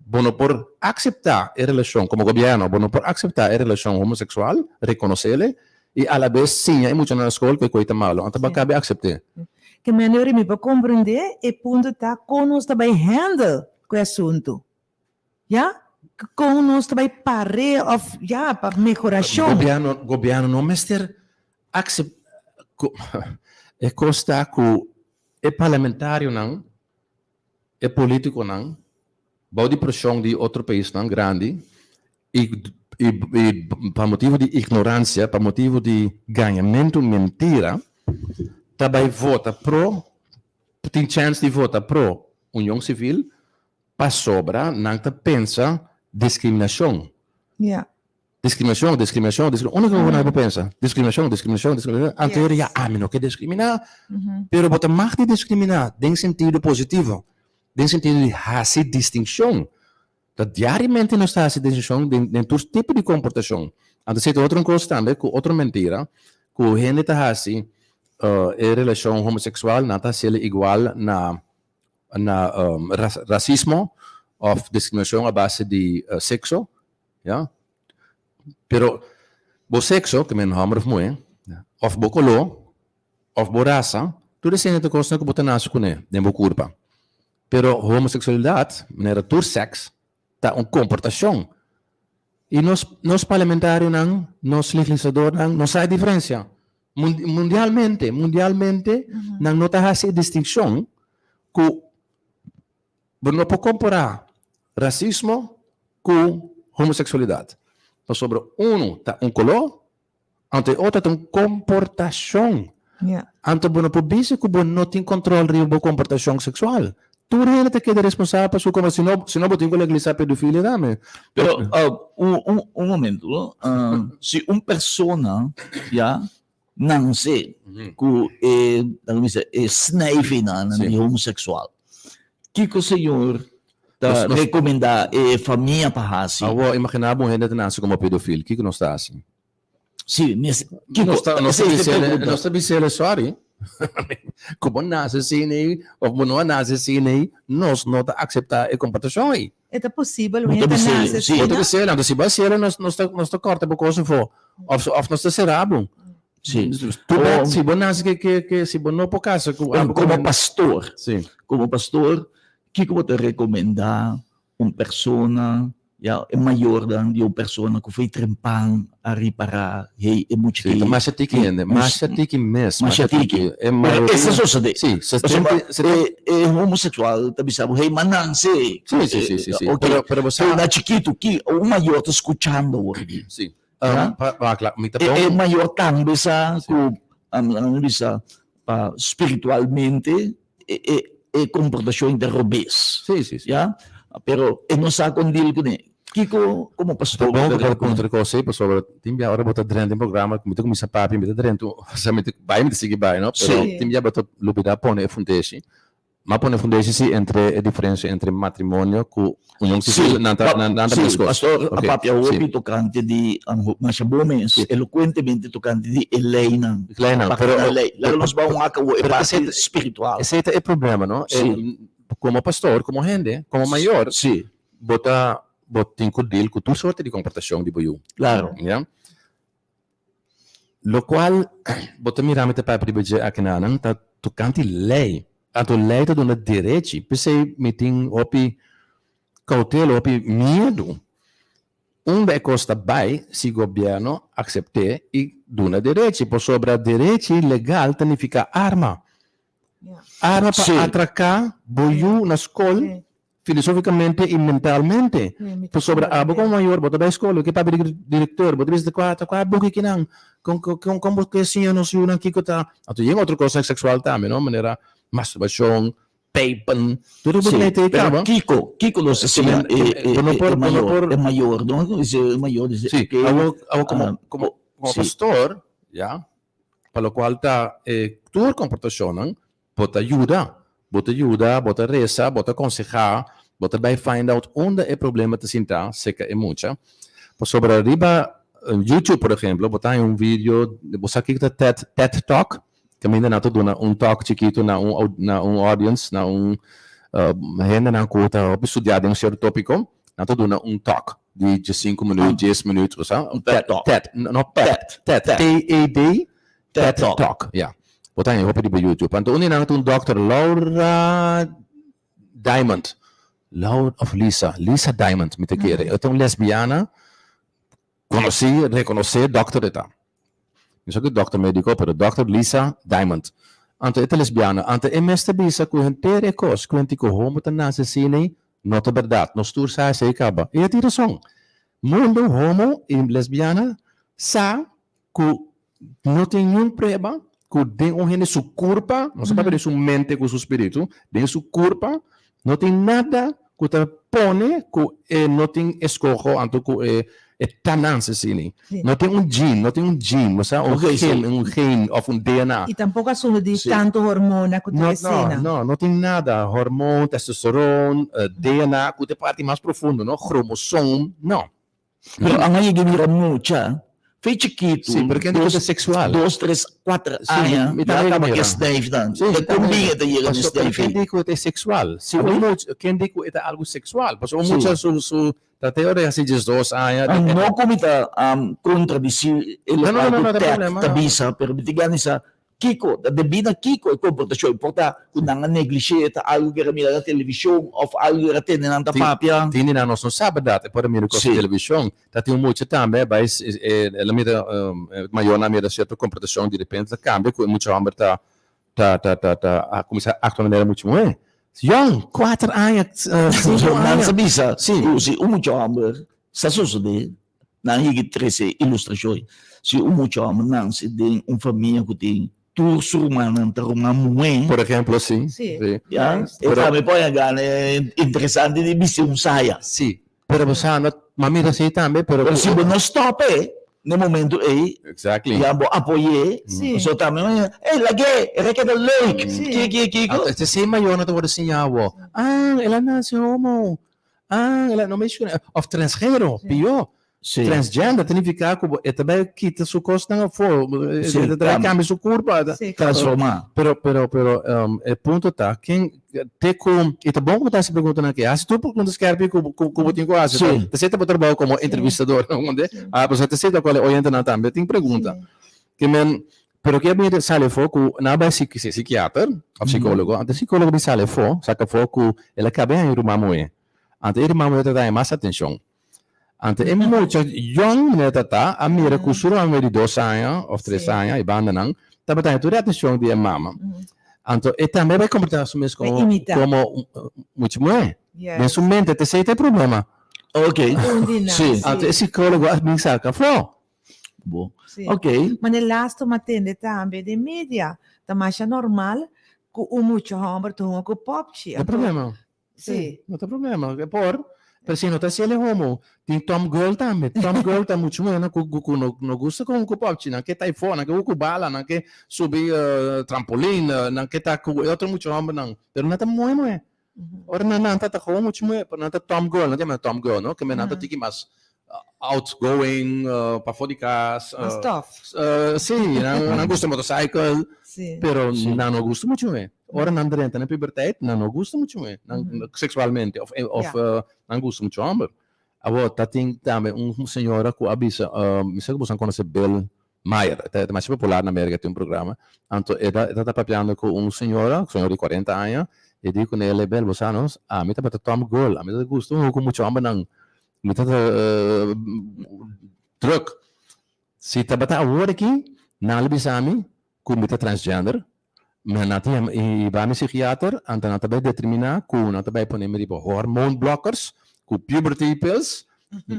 Bo no por akseptá e relashon komo gobièrnu, bo no por akseptá e relashon homoseksual, rekonosele, i alabes siña e muchanan na skol ku e koi ta malu. Anto bo a kabe aksept'é. Ke manera mi por komprendé e punto ta kon nos ta bai handle ku e asuntu. Ya, kon nos ta bai par'é òf ya, pa mehorashon. Gobièrnu, gobièrnu no mester aksep, ku e kos ta ku e parlamentarionan, e politikonan bou di preshon di otro paisnan grandi i i i pa motibu di ignoransia, pa motibu di gañamentu mentira ta bai vota pro, tin chèns di vota pro union sivil Pasobra nan ta pensa discriminacion. Ja. Discriminacion, discriminacion, discriminacion. Unico cu nan por pensa. Discriminacion, discriminacion, discriminacion. Anto yo di, ya, ami no ke discrimina. Pero bo ta mag di discrimina den sentido positivo. Den sentido di haci distincion. Ta diariamente nos ta haci distincion den, den tur tipo di comportacion. Anto esei ta otro un cos tambe cu otro mentira cu hende ta haci e relacion homosexual nan ta haciele igual na na rasismo of discriminacion a base di sexo, ya. Pero bo sexo, ke men homber of muhe, of bo color, of bo rasa, tur esei ta cosnan cu bo ta nace cune den bo curpa. Pero homosexualidad, manera tur sex, ta un comportacion. Y nos nos parlamentarionan, nos legisladornan no sa e diferencia. Mundialmente, mundialmente nan no ta haci e distincion cu bo no por compara racismo cu homosexualidad. Pasobra uno ta un color, anto e otro ta un comportacion. Anto bo no por bisa cu bo no tin control riba bo comportacion sexual. Tur hende ta keda responsabel pa su comportacion, si no, si no bo tin cu legalisa pedofilia tambe. Pero un, un, un momento, no? Si un persona, ya, nanse cu e, laga mi bisa, e snijvinan di homosexual, kico señor ta recomenda e famia pa haci? Awor, imagina bo un hende ta nace como pedofil, kico nos ta haci? Sí, mes, kiko, Nos ta, nos ta esei is de bisele, pregunta. nos ta bisele sorry. Ku bo nase asina ei, òf bo no a nase asina ei, nos no ta akseptá e komportashon ei. E ta posibel Bo un ta hende ta bisele, nase sí. Bo ta asina? bisele, anto si bo a sele nos, nos ta, nos ta kòrta bo kos afó. Òf, òf nos ta sera bo. Sí. Too bad, O- si bo nase ke, ke, ke, si bo no por kasa ku Komo abo pastor, Sí. komo pastor, Kiko bo ta rekomendá un persona, ya, e mayornan di un persona ku foi trempan a ripará, hey, e mucha ki. Masha tiki hende, masha tiki mes. Masha tiki. E mayoria. Pero esei sosodé. Si, Pasobra e homoseksual ta bisa bo, hey, ma nan si. Si, si, si, si, si. Ok, Pero, pero bo sa. Na chikitu, ki un mayor ta skuchando awor aki. Si. Ya? Pa, pa, kla, mi ta E, e bon. mayor tambe sa Si. ku, ami bisa, pa spiritualmente e e e komportashon ta robes. Si, si, si. Ya? Pero e no sa kon deal kuné. Kiko komo Ta pastor bon bo ku ta bo puntra kos ei, pasobra tin bia ora bo ta drenta den programa, mi ta kuminsá papia, mi ta drenta, osea mi ta bai, mi ta sigui bai, no? Pero Si. tin bia bo ta lubidá pone e fundeshi. M'a pone fundeshi si entre e diferensia entre matrimonio ku union sivil, nan ta nan ta Si, meskos. pastor a Ok, papia si. hopi tokante di, masha bo mes, Si. elokuentemente tokante di e leinan. Leinan, Aparte pero nan lei. Laga nos bai un aka wou e pero parti esei ta spiritual. esei ta e problema, no? Si. Komo pastor, komo hende, komo mayor, Si. bo ta bo tin ku deal ku tur sorte di komportashon di bo yu. Klaro. Ya. Lokual bo ta mira mi ta papia riba dje akinanan ta tokante lei. Anto lei ta duna derechi. P'esei mi tin hopi koutela, hopi miedu. Unda e kos ta bai si gobièrnu aksept'é i duna derechi? Pasobra derechi legal ta nifiká arma. Arma pa atraká bo yu na skol Filosoficamente y mentalmente. Pasobra abo como mayor bo ta bay school, bo ke papia di director, bo ta bisa ta cua e buki kinan, con con bo ke siña nos yunan kico ta. Anto yen otro cosnan sexual tambe no, manera masturbacion, pijpen, tur e bukinan te Pero caba. kico, kico nos ta siña e mayor, e mayor no, e mayor dice Si, ke. abo abo como como pastor ya, pa locual ta e tur comportacionnan Bo ta yuda. Bo ta yuda, bo ta resa, bo ta konsehá, bo ta bai find out unda e problema ta sintá serka e mucha. Pasobra riba YouTube, por ehemplo, bo ta haña un video, bo sa kiko ta TED, TED Talk? Kaminda nan ta duna un talk chikitu na un na un audience, na un hendenan ku ta hopi studiá den un sierto tópiko, nan ta duna un talk di diesinku minüt, dies minüt, bo sa? Un pep talk. TED, no pep, TED, T-E-D, TED TED Talk. Talk, ya. Bo ta haña hopi riba YouTube. Anto un di nan ta un dòkter Laura Diamond. Laura of Lisa, Lisa Diamond mi ta kere. E ta un lesbiana konosí, rekonosé dòkter e ta. Mi sa ku e dòkter médiko, pero dòkter Lisa Diamond. Anto e ta lesbiana. Anto e mes ta bisa ku henter e kos ku henter ku homo ta nase asina ei no ta bèrdat. Nos tur sa esei kaba. I e tin rason. Mundu homo i lesbiana sa ku no tin niun prueba ku den un hende su kurpa, no sa papia den su mente ku su spiritu, den su kurpa no tin nada ku ta pone ku e no tin eskoho anto ku e e ta nanse asini. No tin un gene, no tin un gene, bo sa, un gen, un gen òf un DNA. I tampoko asuntu di tantu hormona ku ta esena. No, no, no tin nada, hormon, testosteron, DNA, ku ta e parti mas profundo, no, kromosoom, no. Pero a yega mira mucha, fe chikitu. Sí, pero kende ku ta seksual. Dos, tres, kuater aña, ya kaba ke snijf dan. Sí, Ta kon bin e ta yega na snijf ei? Kende ku ta seksual. Si un mucha, kende ku e ta algu seksual. Pasobra un mucha su, su, ta te ora e hasi diesdos aña. No ku mi ta kontradisí e lokual ku Ted ta bisa, pero mi ta gana sa Kiko? Ta debí na kiko e komportashon? Por ta ku nan a neglishé, ta algu ku era mira na televishon òf algu era tende nan ta papia? Tin di nan nos no sa bèrdat, e por a mira kos na televishon. Ta tin un mucha tambe a bai, el a mira, e mayornan a mira sierto komportashon, di repente ta kambia ku e mucha hòmber ta ta ta ta ta kuminsá aktua manera mucha muhé. Yòn, kuater aña, sinku aña. Nan sa bisa ku si un mucha hòmber sa sosodé, Nan yega trese ilustrashon. Si un mucha hòmber nanse den un famia ku tin tur su rumannan ta ruman muhé. Por ehemplo, si. Si. Ya, e tambe por a gana interesante di bisti un saya. Si, pero bo sa no, m'a mira así tambe, pero. Pero si bo no stòp e na e momento ei. Exactly. Ya bo apoy'é. Si. Pasobra tambe, ey, lag'é, e rekeda leuk. Si. Ki, ki, kiko. Anto, esei mayornan ta wòrdu siñá awor. Ah, el a nase homo. Ah, el a no menciona. Of transgénero, pió. Sí. Transgender ta nifiká ku bo e ta bai kita su kosnan afó, e Sí, ta bai kambia su kurpa. Sí. Transformá. Pero, pero, pero e punto ta, ken te ku, i ta bon ku bo ta hasi preguntanan aki. Hasi tur pregunta skèrpi ku ku ku bo tin ku hasi. Sí. Ta seta bo trabou komo entrevistador, no? Sí. Ah, pasobra ta seta kual e oyentenan tambe tin pregunta. Sí. Ke men. Pero ke a sali afó ku nan a bai sikiater òf sikólogo, anto e sikólogo bin sali afó, saka afó ku el a kaba e haña ruman muhé. Anto e ruman muhé ta haña mas atenshon. Anto e mucha yòn manera ta ta a mira ku su ruman muhé di dos aña òf tres aña e bandanan tabata haña tur e atenshon di e mama. Anto e tambe a bai komportá su mes komo komo mucha muhé. Den su mente ta esei ta e problema. Anto e sikólogo a bin saka afó. Bo. Sí. Ok. Ma ne lasto m'a tende tambe den media, ta masha normal ku un mucha hòmber ta hunga ku pòpchi. No problema. Sí. No ta problema. E por. Pero si no ta hasiel e homo, tin tom girl tambe. Tom girl ta mucha muhé ku ku no no gusta ku hunga ku pòpchi. Nan ke ta afó, nan ke hunga ku bala, nan ke subi trampolin, nan ke ta ku e otro mucha hòmbernan. Pero nan ta muhé muhé. Ora nan nan ta ta gewoon mucha muhé, pero nan ta tom girl, nan ta yama tom girl, no? Ke men nan ta tiki mas outgoing, pafó di kas. Mas tof. Sí, nan nan gusta motorcycle, pero nan no gusta mucha muhé. Ora nan drenta na puberteit, nan no gusta mucha muhé, nan seksualmente òf òf nan gusta mucha hòmber. Awor ta tin tambe un señora ku a bisa, mi sa ku boso a konosé Bill Mayer, e ta masha popular na Merka, tin un programa. Anto e ta e ta papiando ku un señora, señora di kuarenta aña, e di ku nel, Bel, bo sa no, ami tabata tom girl, ami ta gusta hunga ku mucha hòmbernan, mi ta drùk. Si tabata awor aki, nan lo bisa mi ku mi ta transgender, mi nan ta yama i bai mi psikiater, anto nan ta bai determiná ku nan ta bai pone mi riba hormone blockers, ku puberty pills,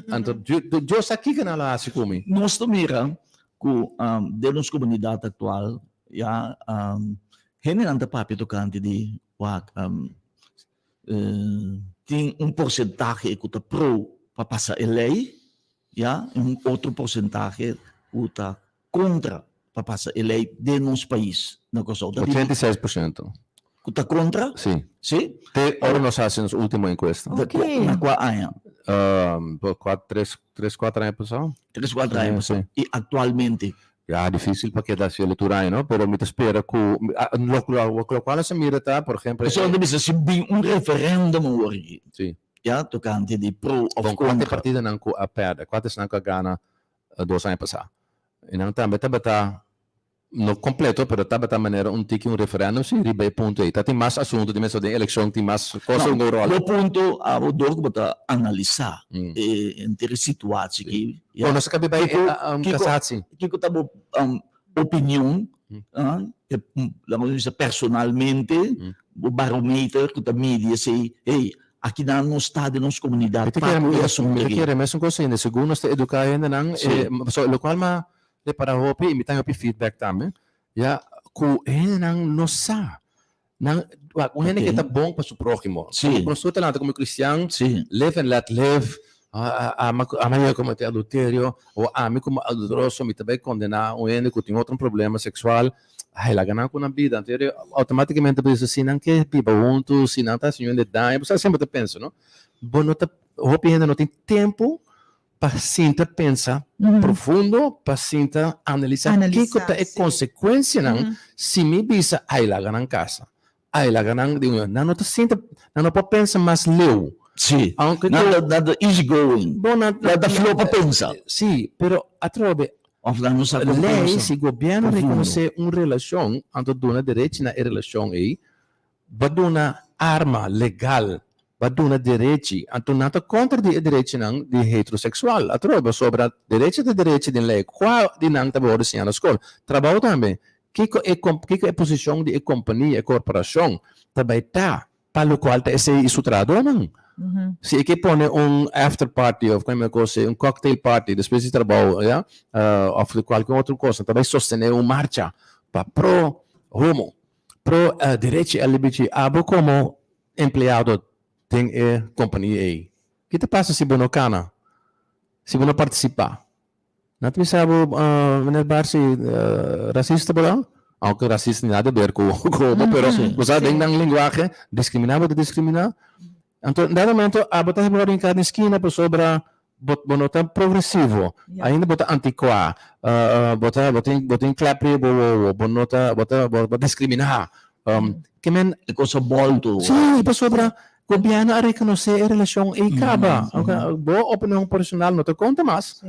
anto Dios sa kiko nan lo hasi ku mi. Nos ta mira ku den nos komunidat aktual ya hendenan ta papia tokante di wak tin un porsentahe ku ta pro pa pasa e lei ya i un otro porsentahe ku ta kontra pa pasa e lei den nos pais na Kòrsou. Ta di 86%. Ku ta kontra? Sí. Sí? Te ora nos hasi nos último enkuesta. Ok. Na kua aña? Kua tres, tres kuater aña pasá. Tres kuater aña pasá. Sí. I aktualmente? Ya, difísil pa keda hasi tur aña, no? Pero mi ta spera ku lokual nos a mira ta, por ejemplo. Pasobra nan ta bisa si bin un referéndum awor aki. Sí. Ya, tokante di pro òf Bon, kontra. kuater partidonan ku a pèrdè, kuater esnan ku a gana 2 aña pasá. I nan tambe tabata, no kompleto, pero tabata manera un tiki un referèndum si riba e punto ei. Ta tin mas asuntu di mester den elekshon, tin mas kos No, un ròl. bo punto abo dor ku bo ta analisá e henter e situatie aki. Bon, nos a kabi bai kasatsi. Kiko ta bo opinion, laga nos bisa personalmente, bo barometer ku ta midi esei, hey, Akinan nos ta den nos komunidat pa ku e asuntu Mi ta aki. kere mesun kos ainda, segun nos ta eduká hendenan, pasobra lokual mi a repará hopi i mi ta hopi feedback tambe, ya ku hendenan no sa. Nan, wak, un hende ke ta bon pa su próhimo. Nos tur ta lanta komo kristian, live and let live, ami a yega kometé adulterio, o ami komo adulteroso mi ta bai kondená un hende ku tin otro problema seksual. Ai, laga nan ku nan bida. Anto e automaticamente bo bisa, si nan ke biba huntu, si nan ta hasi hende daño, bo sa semper ta pensa, no? Bo no ta, hopi hende no tin tempu pa sinta pensa profundo, pa sinta analisa kiko ta e konsekuensianan si mi bisa, ai, laga nan kasa, ai, laga nan di un, nan no ta sinta, nan no por pensa mas leu. Sí, Aunke nan ta, nan ta easy going. Bo nan, Nan ta flow pa pensa. Sí, pero atrobe, Of nan no sa kon lei, pensa. si gobièrnu Profundo. rekonosé un relashon, anto duna derechi na e relashon ei, bo duna arma legal, bo duna derechi, anto nan ta kontra di e derechinan di heteroseksual. Atrobe, pasobra derechi ta derechi den lei, kua di nan ta wòrdu siñá na skol? Trabou tambe. Kiko e kiko e posishon di e kompania, e korporashon ta bai ta pa lokual ta esei i su trahadónan? Si e ke pone un after party òf kualke kos un cocktail party despues di trabou ya òf kualke otro kos ta bai sostené un marcha pa pro homo, pro derechi LGBT, abo komo empleado den e kompania ei, ki ta pasa si bo no kana, si bo no partisipá? Nan ta bisa bo, meneer Barsi, racista bo ta? Aunke racista nada di ber ku bo, pero bo sa den nan lenguahe, diskriminá bo ta diskriminá. Anto, na dat momento abo ta wòrdu hinká den skina pasobra bo bo no ta progresivo, ainda bo ta antikuá, bo ta bo tin bo tin klep riba bo wowo, bo no ta bo ta bo ta diskriminá. Ke men. E kos a bòltu. Sí, pasobra gobièrnu a rekonosé e relashon ei kaba. Bo opinion personal no ta konta mas.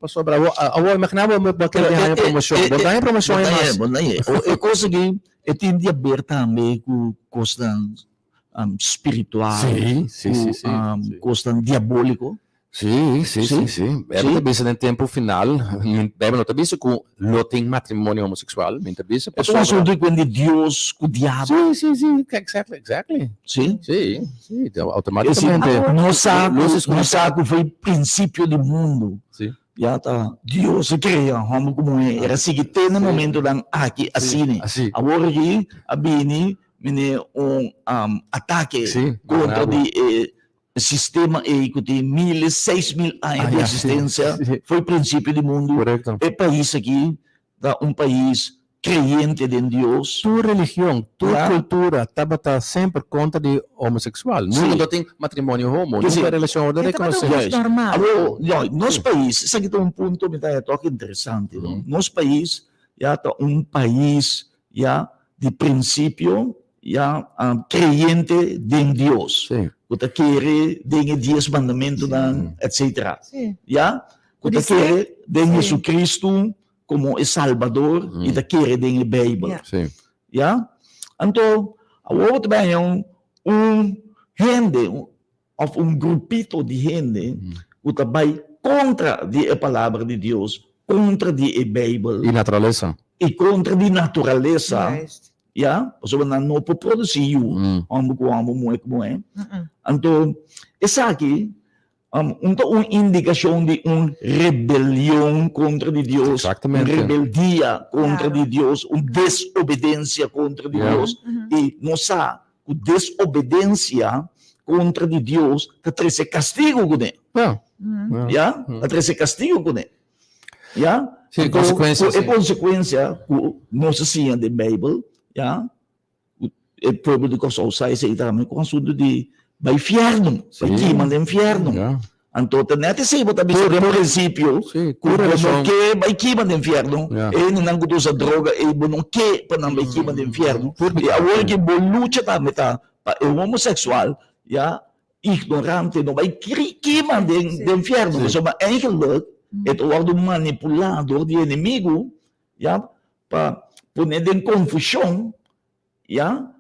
Pasobra awor, awor imagina bo bo kere haña promoshon. Bo ta haña promoshon e mas. Bo ta haña. E kos aki e tin di haber tambe ku kosnan spiritual, ku kosnan diabóliko. Sí, sí, sí, sí. Bijbel ta bisa den tempu final, Bijbel no ta bisa ku lo tin matrimonio homoseksual, mi ta bisa E ta un asuntu ku di Dios ku diabel. Sí, sí, sí, exactly, exactly. Sí? Sí, sí, automáticamente. Nos sa ku, nos sa ku foi prinsipio di mundu. Sí. Ya ta Dios a krea hòmber ku muhé, el a sigui te na momentunan aki asina. Awor aki a bini mene un atake kontra di e sistema ei ku tin miles, 6000 aña di eksistensia, foi prinsipio di mundu. E pais aki ta un pais kreyente den Dios. Tur religion, tur kultura tabata semper kontra di homoseksual. Nunka no tin matrimonio homo, nunka relashon wòrdu rekonosé. Awor, nos pais, esaki ta un punto mi ta haña tòg interesante, no? Nos pais ya ta un pais ya di prinsipio ya kreyente den Dios, ku ta kere den e dies mandamentunan, etsetera. Ya, ku ta kere den Jesucristo komo e Salbador i ta kere den e Beibel. Ya, anto awor bo ta bai haña un hende òf un grupito di hende ku ta bai kontra di e Palabra di Dios, kontra di e Beibel. I naturalesa. I kontra di naturalesa, ya, pasobra nan no por produsí yu, hòmber ku hòmber, muhé ku muhé. Anto, esaki un ta un indikashon di un rebelion kontra di Dios, un rebeldia kontra di Dios, un desobedensia kontra di Dios. I nos sa ku desobedensia kontra di Dios ta trese kastigu kuné. Ya, ta trese kastigu kuné. Ya, Sí, anto konsekuensia, ku e sí. konsekuensia ku nos a siña den Beibel, ya, ku e pueblo di Kòrsou sa esei tambe, ku asuntu di bai fièrnu, bai kima den fièrnu. Anto ta nèt esei bo ta bisa den prinsipio ku bo no ke bai kima den fièrnu. E hendenan ku ta usa droga ei bo no ke pa nan bai kima den fièrnu. I awor ki bo lucha tambe ta pa e homoseksual ya ignorante no bai kima den fièrnu pasobra eigenlik e ta wòrdu manipulá dor di enemigu ya pa pone den konfushon ya.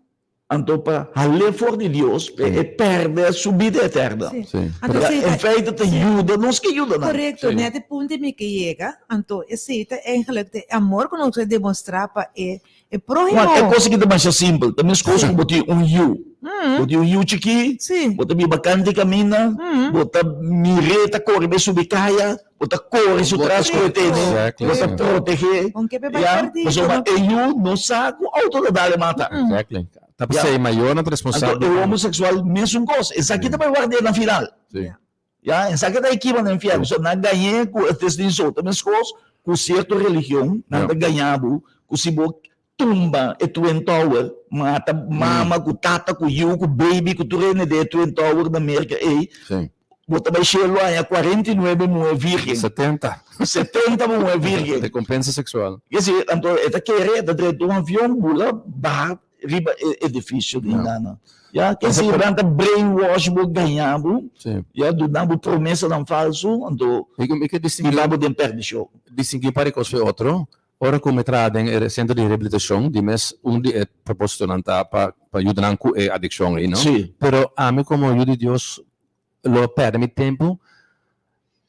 Anto pa hal'é for di Dios, p'e e pèrdè su bida eterna. Sí. Anto Ya, esei en ta. feite ta yuda nos ke yuda nan. Korekto, nèt e punto mi ke yega. Anto esei ta eigenlik ta e amor ku nos a demostrá pa e e próhimo. Juan, e kos aki ta masha simpel. Ta meskos ku bo tin un yu. Bo tin un yu chikí, bo ta biba kant di kaminda, bo ta mir'é ta kore bai subi kaya, Bo ta kore su tras ku e tene, bo ta protegé, ya, pasobra e yu no sa ku outo ta dal e mata. Exactly. Ta p'esei mayornan ta responsabel. Anto e homoseksual mesun kos, esaki ta bai ward'é na final. Ya, esaki ta e kiba na infierno. So nan gañ'é ku e testin so. Ta meskos ku sierto religion, nan ta gaña bo ku si bo tumba e Twin Tower, mata mama ku tata ku yu ku baby ku tur hende den e Twin Tower na Merka ei, bo ta bai shelu haña 49 muhé virgen. 70. 70 muhé virgen. Rekompensa seksual. Ke si, anto e ta kere, e ta drenta un avion bula baha riba e edifisio di Nana. Ya, ke si, nan ta brainwash bo, gaña bo, ya, duna bo promesanan falsu, anto hiba bo den perdishon. Distinguí un par di kos for e otro. Ora ku mi traha den e sentro di rehabilitashon, di mes un di e propósitonan ta pa pa yuda nan ku e adikshon ei, no? Pero ami komo yu di Dios lo pèrdè mi tempu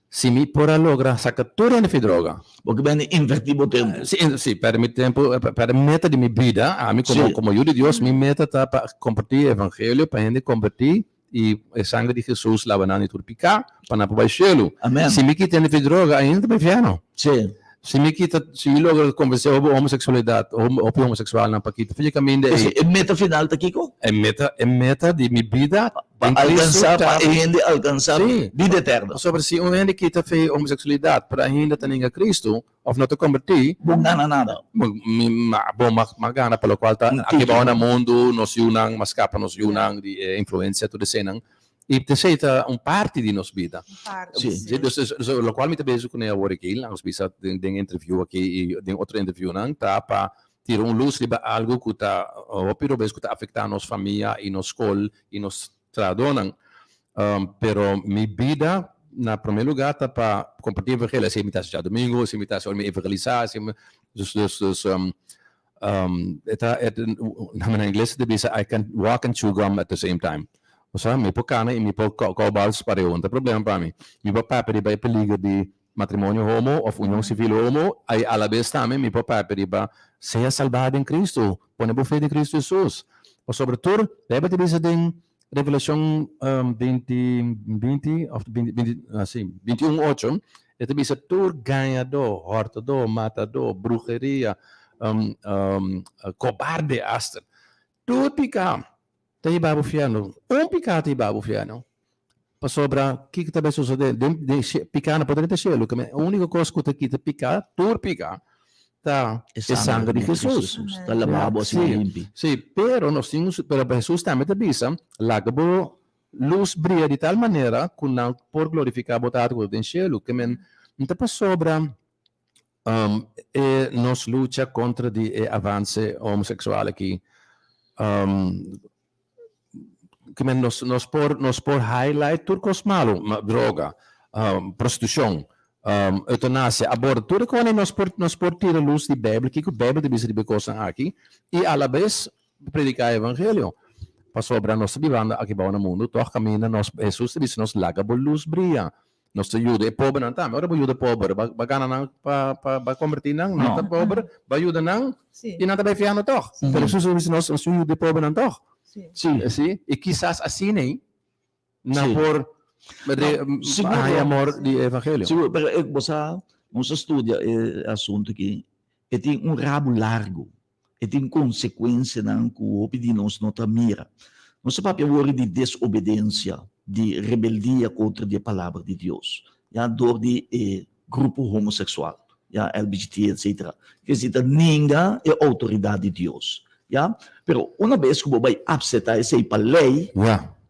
si mi por a logra saka tur hende fi droga. Bo ke bende invertí bo tempu. Si, si, pèrdè mi tempu, pèrdè meta di mi bida. Ami komo komo yu di Dios, mi meta ta pa kompartí e evangelio, pa hende kombertí i e sangre di Hesus laba nan di tur piká pa nan por bai shelu. Amen. Si mi kita hende fi droga, ainda ta bai fièrnu. Sí. Si mi kita, si mi logra konvensé hopi homoseksualidat, hopi homoseksualnan pa kita fi e kaminda ei. E meta final ta kiko? E meta, e meta di mi bida Pa den Kristu alkansá, ta. pa e hende alkansá Sí. bida eterno. Pasobra si un hende kita fi homoseksualidat, pero ainda ta ninga Kristu, Of no ta kombertí. Bo gana nada. Mi bo ma gana pa lokual ta aki bao na mundu nos yunan ma skapa nos yunan di e influensia tur eseinan i esei ta un parti di nos bida. Si. Dus lokual mi ta bezig kuné awor aki nos bisa den interview aki i den otro interviewnan ta pa tira un lus riba algu ku ta hopi robes ku ta afektá nos famia i nos skol i nos trahadónan pero mi bida. na promé lugá ta pa kompartí evangelio. Esei mi ta hasi djadumingu, esei mi ta hasi ora mi evangelisá, esei mi, dus, dus, dus, e ta, e, na ingles ta bisa I can walk and chew gum at the same time. Osea, mi por kana i mi por kou bals pareu, no ta problema pa mi. Mi por papia riba e peliger di matrimonio homo of union sivil homo, i alabes tambe mi por papia riba sea salbá den Cristo, pone bo fe den Cristo Jesus. Pasobra tur, Bijbel ta bisa den Revelashon 20, 20 of 20, 20, si, 21, 8, e ta bisa tur gañadó, hòrtadó, matadó, bruheria, kobarde asta, tur piká ta hiba bo fièrnu. Un piká ta hiba bo fièrnu. Pasobra kiko ta bai sosodé? Den den piká no por drenta shelu. E úniko kos ku ta kita piká, tur piká, ta e sanger di Hesus. Ta laba bo asina limpi. Sí, pero nos tin un, pero Hesus tambe ta bisa, Laga bo lus bria di tal manera ku nan por glorifiká bo Tata ku ta den shelu. Ke men no ta pasobra e nos lucha kontra di e avanse homoseksual aki. Ke men nos nos por nos por highlight tur kos malu, droga, prostitushon, eutanasia, aborto, tur e kosnan nos por nos por tira lus di Beibel kiko Beibel ta bisa riba e kosnan aki i alabes prediká e evangelio. Pasobra nos ta bibando aki bou na mundu tòg kaminda nos Hesus ta bisa nos laga bo lus bria. Nos ta yuda e pobernan tambe. Ora bo yuda pober, bo ba gana nan pa pa ba kombertí nan? Nan ta pober, bo a yuda nan i nan ta bai fiando tòg. Pero Hesus a bisa nos, nos tin yuda e pobernan tòg. Sí. I kisas asina ei nan por haña amor di e evangelio. Sigur, pero bo sa, nos a studia e asuntu aki, e tin un rabu largu, e tin konsekuensianan ku hopi di nos no ta mira. Nos ta papia awor di desobedensia, di rebeldia kontra di e Palabra di Dios, ya, dor di e grupo homoseksual, ya, LBGT, etsetera. Ke si ta ninga e outoridat di Dios, ya. Pero una bes ku bo bai apseptá esei pa lei,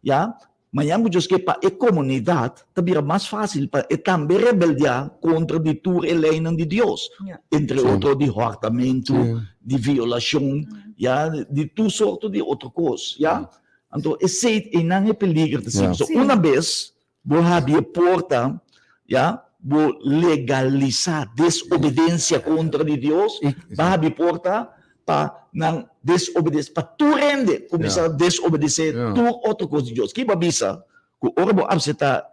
ya, Mañan ku Dios ke pa e komunidat ta bira mas fásil pa e tambe rebeldiá kontra di tur e leinan di Dios, entre otro di hòrtamentu, di violashon, ya, di tur sorto di otro kos, ya. Anto esei einan e peliger ta sigui. So una bes bo habri e porta, ya, bo legalisá desobedensia kontra di Dios, bo habri porta pa nan desobedece, pa tur hende cuminsa desobedece tur otro cos di Dios. Ki bo a bisa cu ora bo acepta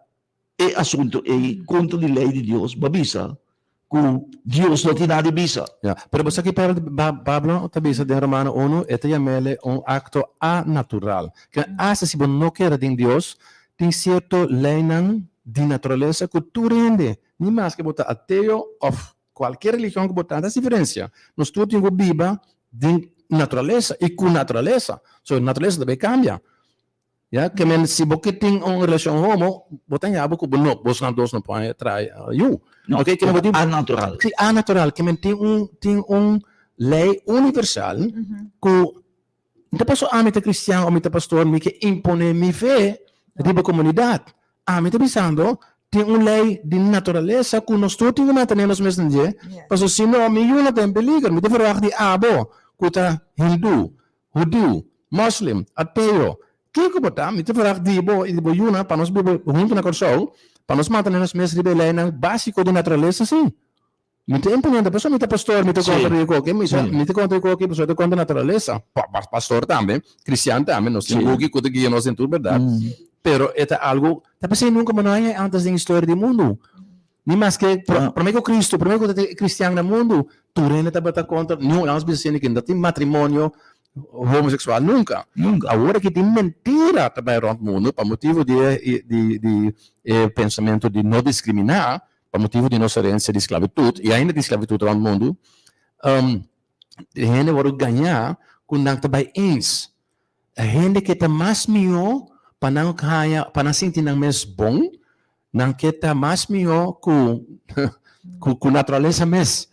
e asunto ey contra di ley di Dios, bo a bisa cu Dios no tin nada di bisa. Ya, pero bo sa ki Pablo ta bisa den Romano uno, e ta yam'ele un acto anatural. Ke hasta si bo no kere den Dios, tin cierto leynan di naturalesa cu tur hende, ni maske bo ta ateo of Cualkier religion cu bo ta, ta diferencia. Nos tur tin cu biba den naturalesa y cu naturalesa. So naturalesa ta bay cambia. Ya, ke men si bo ke tin un relacion homo, bo ta yaba cu bo no, bosnan dos no por trae yu. No, Ok, ke men bo tin anatural. Si, anatural. Ke men tin un, tin un ley universal cu no ta paso ami ta cristian o mi ta pastor mi ke impone mi fe riba comunidad. Ami ta bisando tin un ley di naturalesa cu nos tur tin cu mantene nos mes den dje, pasobra si no mi yu no ta en peliger. Mi ta verwagt di abo cu ta hindu, hudiu, moslim, ateo, kico bo ta, mi ta verwagt di bo y di bo yunan pa nos biba hunto na Corsou, pa nos mantene nos mes riba e leynan basico di naturalesa si. Mi ta imponente, pasobra mi ta pastor, mi ta kontra di koke, mi ta mi ta kontra di koke pasobra ta kontra naturalesa. Pastor tambe, kristian tambe, nos tin buki ku ta guia nos den tur bèrdat, pero e ta algu, ta p'esei nunka bo no haña antes den historia di mundu. Ni maske promé ku Kristu, promé ku ta tin kristian na mundu, tur hende tabata kontra, niun, laga nos bisa asina ke no ta tin matrimonio homoseksual nunka. Nunka. Awor aki tin mentira ta bai rònt mundu pa motibu di e di di e pensamentu di no diskriminá, Pa motibu di nos herensia di sklabitut, i ainda tin sklabitut rònt mundu, e hende wòrdu gañá ku nan ta bai eens. E hende ke ta mas mihó pa nan haña, pa nan sinti nan mes bon, nan ke ta mas mihó ku ku naturalesa mes.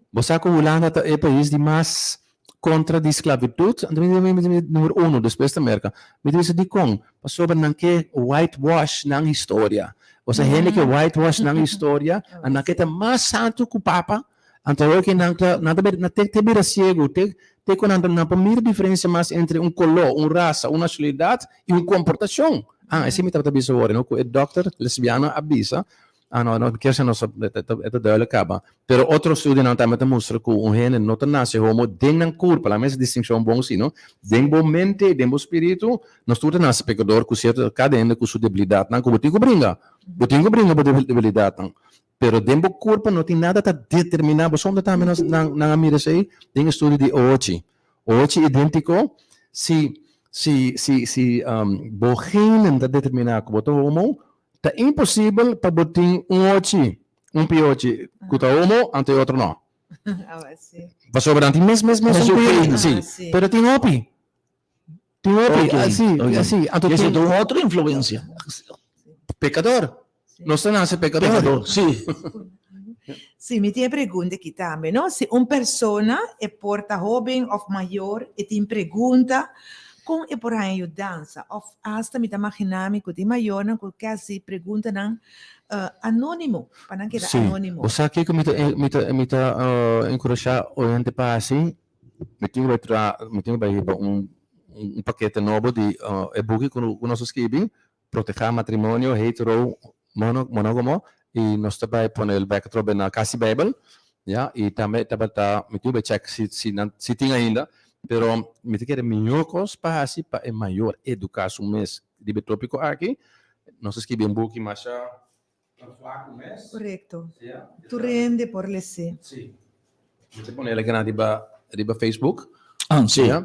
Bo sa ku Hulanda ta e pais di mas kontra di sklabitut, anto mi mi numero uno, despues ta Merka. Mi ta bisa dikon? Pasobra nan ke whitewash nan historia. Osea hende ke whitewash nan historia, a nan ke ta mas santu ku papa, anto awor ke nan ta nan ta bira te te bira siegu, te te ku nan ta nan por mira diferensia mas entre un koló, un rasa, un nashonalidat i un komportashon. Ah, esei mi tabata bisa awor, no, ku e dòkter lesbiano a bisa, ah no, no, kier sa nos e ta duidelijk kaba. Pero otro studionan tambe ta mustra ku un hende no ta nase homo den nan kurpa, laga mi hasi distinshon bon si, no, den bo mente, den bo spiritu, nos tur ta nase pekador ku sierto, kada hende ku su debilidatnan ku bo tin ku bringa, bo tin ku bringa bo debilidatnan. Pero den bo kurpa no tin nada ta determiná bo. Sombra tambe nos nan nan a mira esei den estudio di oochi. Oochi idéntiko, si si si si bo genen ta determiná ku bo ta homo, ta imposibel pa bo tin un oochi, un piochi ku ta homo anto e otro no. Pasobra nan tin mes mes mes un pio. Si, pero tin hopi. Tin hopi, asi, asi. Anto tin. Esei ta un otro influencia. Pecador. Nos ta nace pecador. Pecador, si. Si, mi tin e pregunta aki tambe, no? Si un persona, e por ta hoben of mayor, e tin pregunta, kon e por haña yudansa? Of hasta mi ta magina mi ku tin mayornan ku ke hasi preguntanan anonimo, pa nan keda anonimo. Si. Bo sa kiko mi ta mi ta mi ta enkurashá oyente pa hasi? Mi tin ku bai tra, mi tin ku bai hiba un un pakete nobo di e buki ku nos a skibi, Protehá matrimonio hetero mono monógamo, i nos ta bai pone el bek atrobe na Kas di Beibel, ya, i tambe tabata, mi tin ku bai chèk si si nan si tin ainda, pero mi ta kere mihó kos pa hasi pa e mayor eduká su mes riba e tópiko aki, nos a skibi un buki masha flaku mes. Korekto. Tur hende por les'é. Sí. Mi ta pone el akinan riba riba Facebook. Ah, sí. Ya.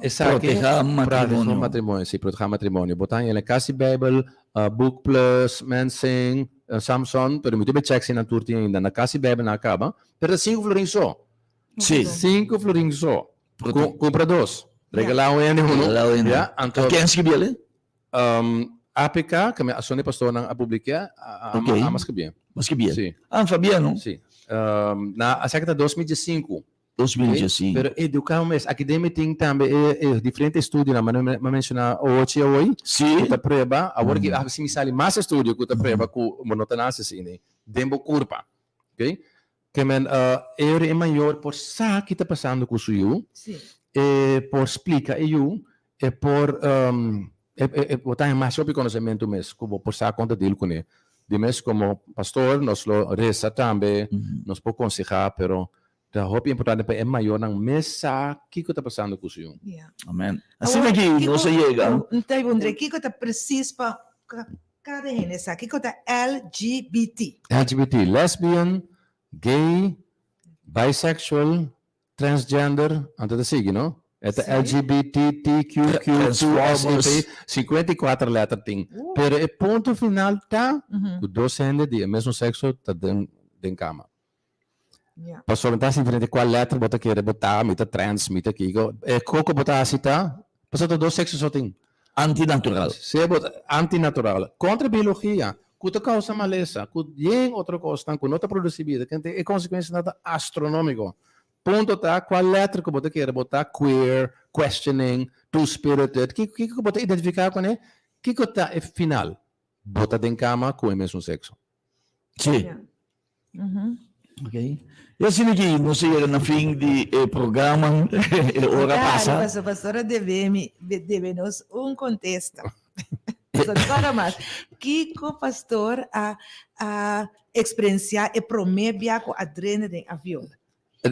Esaki Protehá Protehá matrimonio. matrimonio, sí, protehá matrimonio. Bo ta haña el Kasi Bijbel, Book Plus, Mensing, Samson, pero mi ta check si nan tur tin ainda. Na Kasi Bijbel nan a kaba, pero ta sinku florin so. Sí. Sinku florin so. Prote- Kumpra dos. Regalá un hende uno. Regalá un hende. Ya, anto Ken skibi el? APK, ke mi a soni pastornan a publiká, a Ok. a skibié. A skibié. Sí. Ah, Fabiano. Sí. Na esaki ta 2015. 2015. Pero eduká un mes. Aki den mi tin tambe e e diferente estudionan, mi a menshoná ochi awor. Sí. Ku ta prueba, awor ki a si mi sali mas estudio ku ta prueba ku bo no ta nase asina den bo kurpa. Ok. Ke men e ora e mayor por sa ki ta pasando ku su yu, e por splika e yu, e por e bo ta haña mas hopi konosementu mes ku bo por sa kon ta deal kuné. Di mes komo pastor nos lo resa tambe, nos por konsehá, pero ta hopi importante pa e mayornan mes sa kiko ta pasando ku su yu. Amen. Asina ki nos a yega. Ta puntra kiko ta presis pa Kada hende sa kiko ta LGBT. LGBT, lesbian, gay, bisexual, transgender, anto ta sigui no? E ta LGBTTQQ2SAP, 54 letter tin. Pero e punto final ta ku dos hende di e mesun sekso ta den den kama. Pasobra ta hasi diferente kua letter bo ta kere bo ta, mi ta trans, mi ta kiko. E koko bo ta hasi ta, pasobra ta dos sekso so tin. Antinatural. Se bo ta antinatural. Kontra biologia, ku ta kousa malesa, ku yen otro kosnan ku no ta produsi bida, kende e konsekuensianan ta astronomiko. Punto ta kua letter ku bo ta kere bo ta, queer, questioning, two-spirited, kiko kiko ku bo ta identifiká kuné, kiko ta e final? Bo ta den kama ku e mesun sekso. Sí. Ok. Y asina ki nos a yega na fin di e programa. E ora pasa. Claro, pastora debe mi, debe nos un contesta. Pastora mas, kiko pastor a a experiencia e prome bia ku a drena den avion?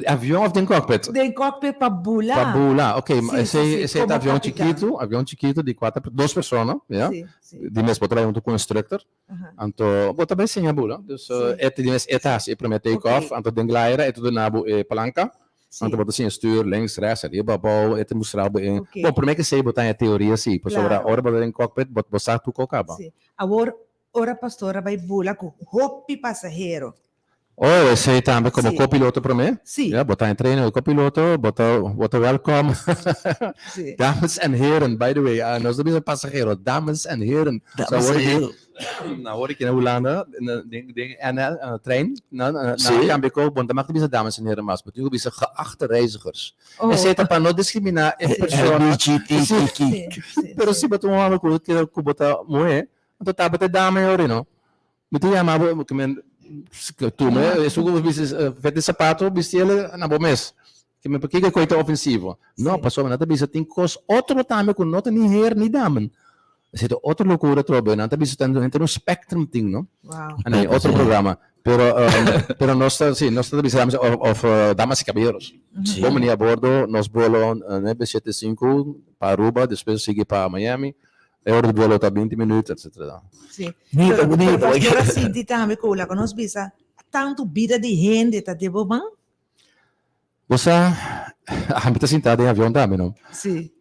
Avion of den cockpit? Den cockpit pa bula. Pa bula, ok. Sí, Esei, sí, sí, esei ta como avion capitán. chikitu, avion chikitu di kuater, dos persona, ya. Sí, sí. Di mes bo ta bai huntu ku instructor. Aha. Anto bo ta bai siña bula. Dus Sí. e di mes e ta hasi e prome take Ok. off, anto den glider e ta duna bo e palanka. Sí. Anto bo ta siña stuur links, rechts, ariba, abou, e ta mustra bo e. Ok. Bon, prome ke esei bo ta haña teoria si, pasobra Claro. ora bo ta den cockpit bo bo sa tur kos kaba. Sí. Awor, ora pastor a bai bula ku hopi pasahero. Oh, esei tambe komo Sí. kopiloto promé? Sí. Ja, bo ta en trainer kopiloto, bo ta, bo ta welkom. Sí. Dames en heren, by the way, ah, nos ta bisa pasahero, dames en heren. Dames So, awor en ki- heren. Awor ki na Hulanda, na, den, den NL, uh, trein, na, na, na Sí. kambia ko, bon, ta mag bisa dames en heren mas, bo tin ku bisa geachte reizigers. Oh. Esei ta pa no diskriminá e persona. LGBTQ. Sí, sí, Pero sí. si bo ta un hòmber ku, ku bo ta muhé, anto tabata e dame yori, no? Mi ta yama bo, ke men tuma esun ku bo bisti vete sapato bisti el na bo mes. Ke men pakiko e koi ta ofensivo? No, pasobra nan ta bisa tin kos otro tambe ku no ta ni heer ni damen. Esei ta otro locura atrobe. Nan ta bisa ta henter un spectrum tin, no? Wow. Anyway, otro programa. Pero, pero nos ta, sí, nos ta bisa damas, of, of damas y caballeros. Sí. Bon bini a bordo, nos vuelo 975 pa Aruba, despues sigui pa Miami. E ora di vuelo ta 20 minuut, etcetera. Sí. Bunita, Pero, bunita. pero pastor a sinti tambe ku laga nos bisa tantu bida di hende ta den bo man. Bo sa, ami ta sintá den avion tambe, no? Sí.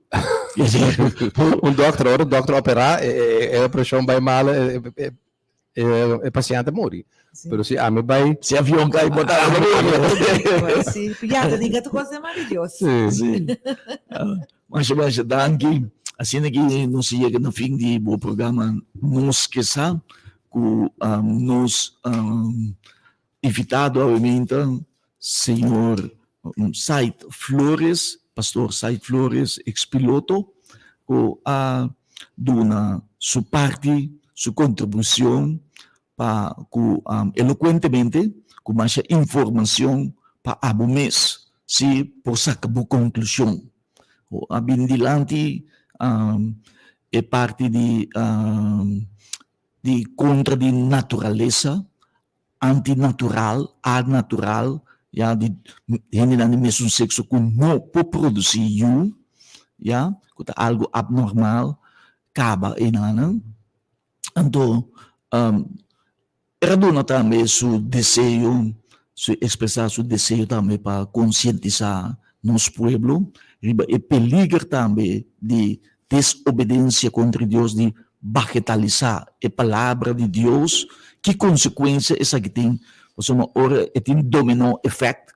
Un dokter, ora un dokter operá, e, e, e operashon bai mal, e, e, e, e pasiente muri. Sí. Pero si ami bai... Si avion kai, bo ta Bueno, sí. Ya, te diga tu cosa de Dios. Sí. Sí. Ah, Masha, masha, danki. Asina ki nos a yega na fin di bo programa Nos Ke Sa, ku um, nos um, Invitado awe ta señor Said Flores, pastor Said Flores, ex piloto, cu a duna su parti, su contribucion pa cu elocuentemente, cu masha informacion pa abo mes si por saca bo conclusion. A bin dilanti e parti di di contra di naturalesa, antinatural, anatural, ya, di hendenan di mesun sexo cu no por produci yu, ya, cu ta algo abnormal, caba enanan. Anto, era duna tambe su deseo, su expresa su deseo tambe pa concientisa nos pueblo riba e peliger tambe di desobedencia contra Dios, di bagetalisa e palabra di Dios, ki consecuencia esaki tin? Pasobra ora e tin domino effect,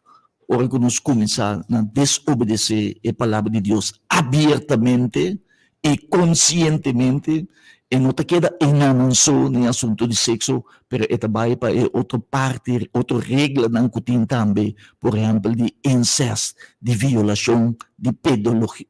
ora cu nos cuminsa na desobedece e palabra di Dios abiertamente y conscientemente, e no ta keda enanan so den e asunto di sexo, pero e ta bay pa e otro parti, otro reglanan cu tin tambe, por ehempel di incest, di violacion, di pedologia.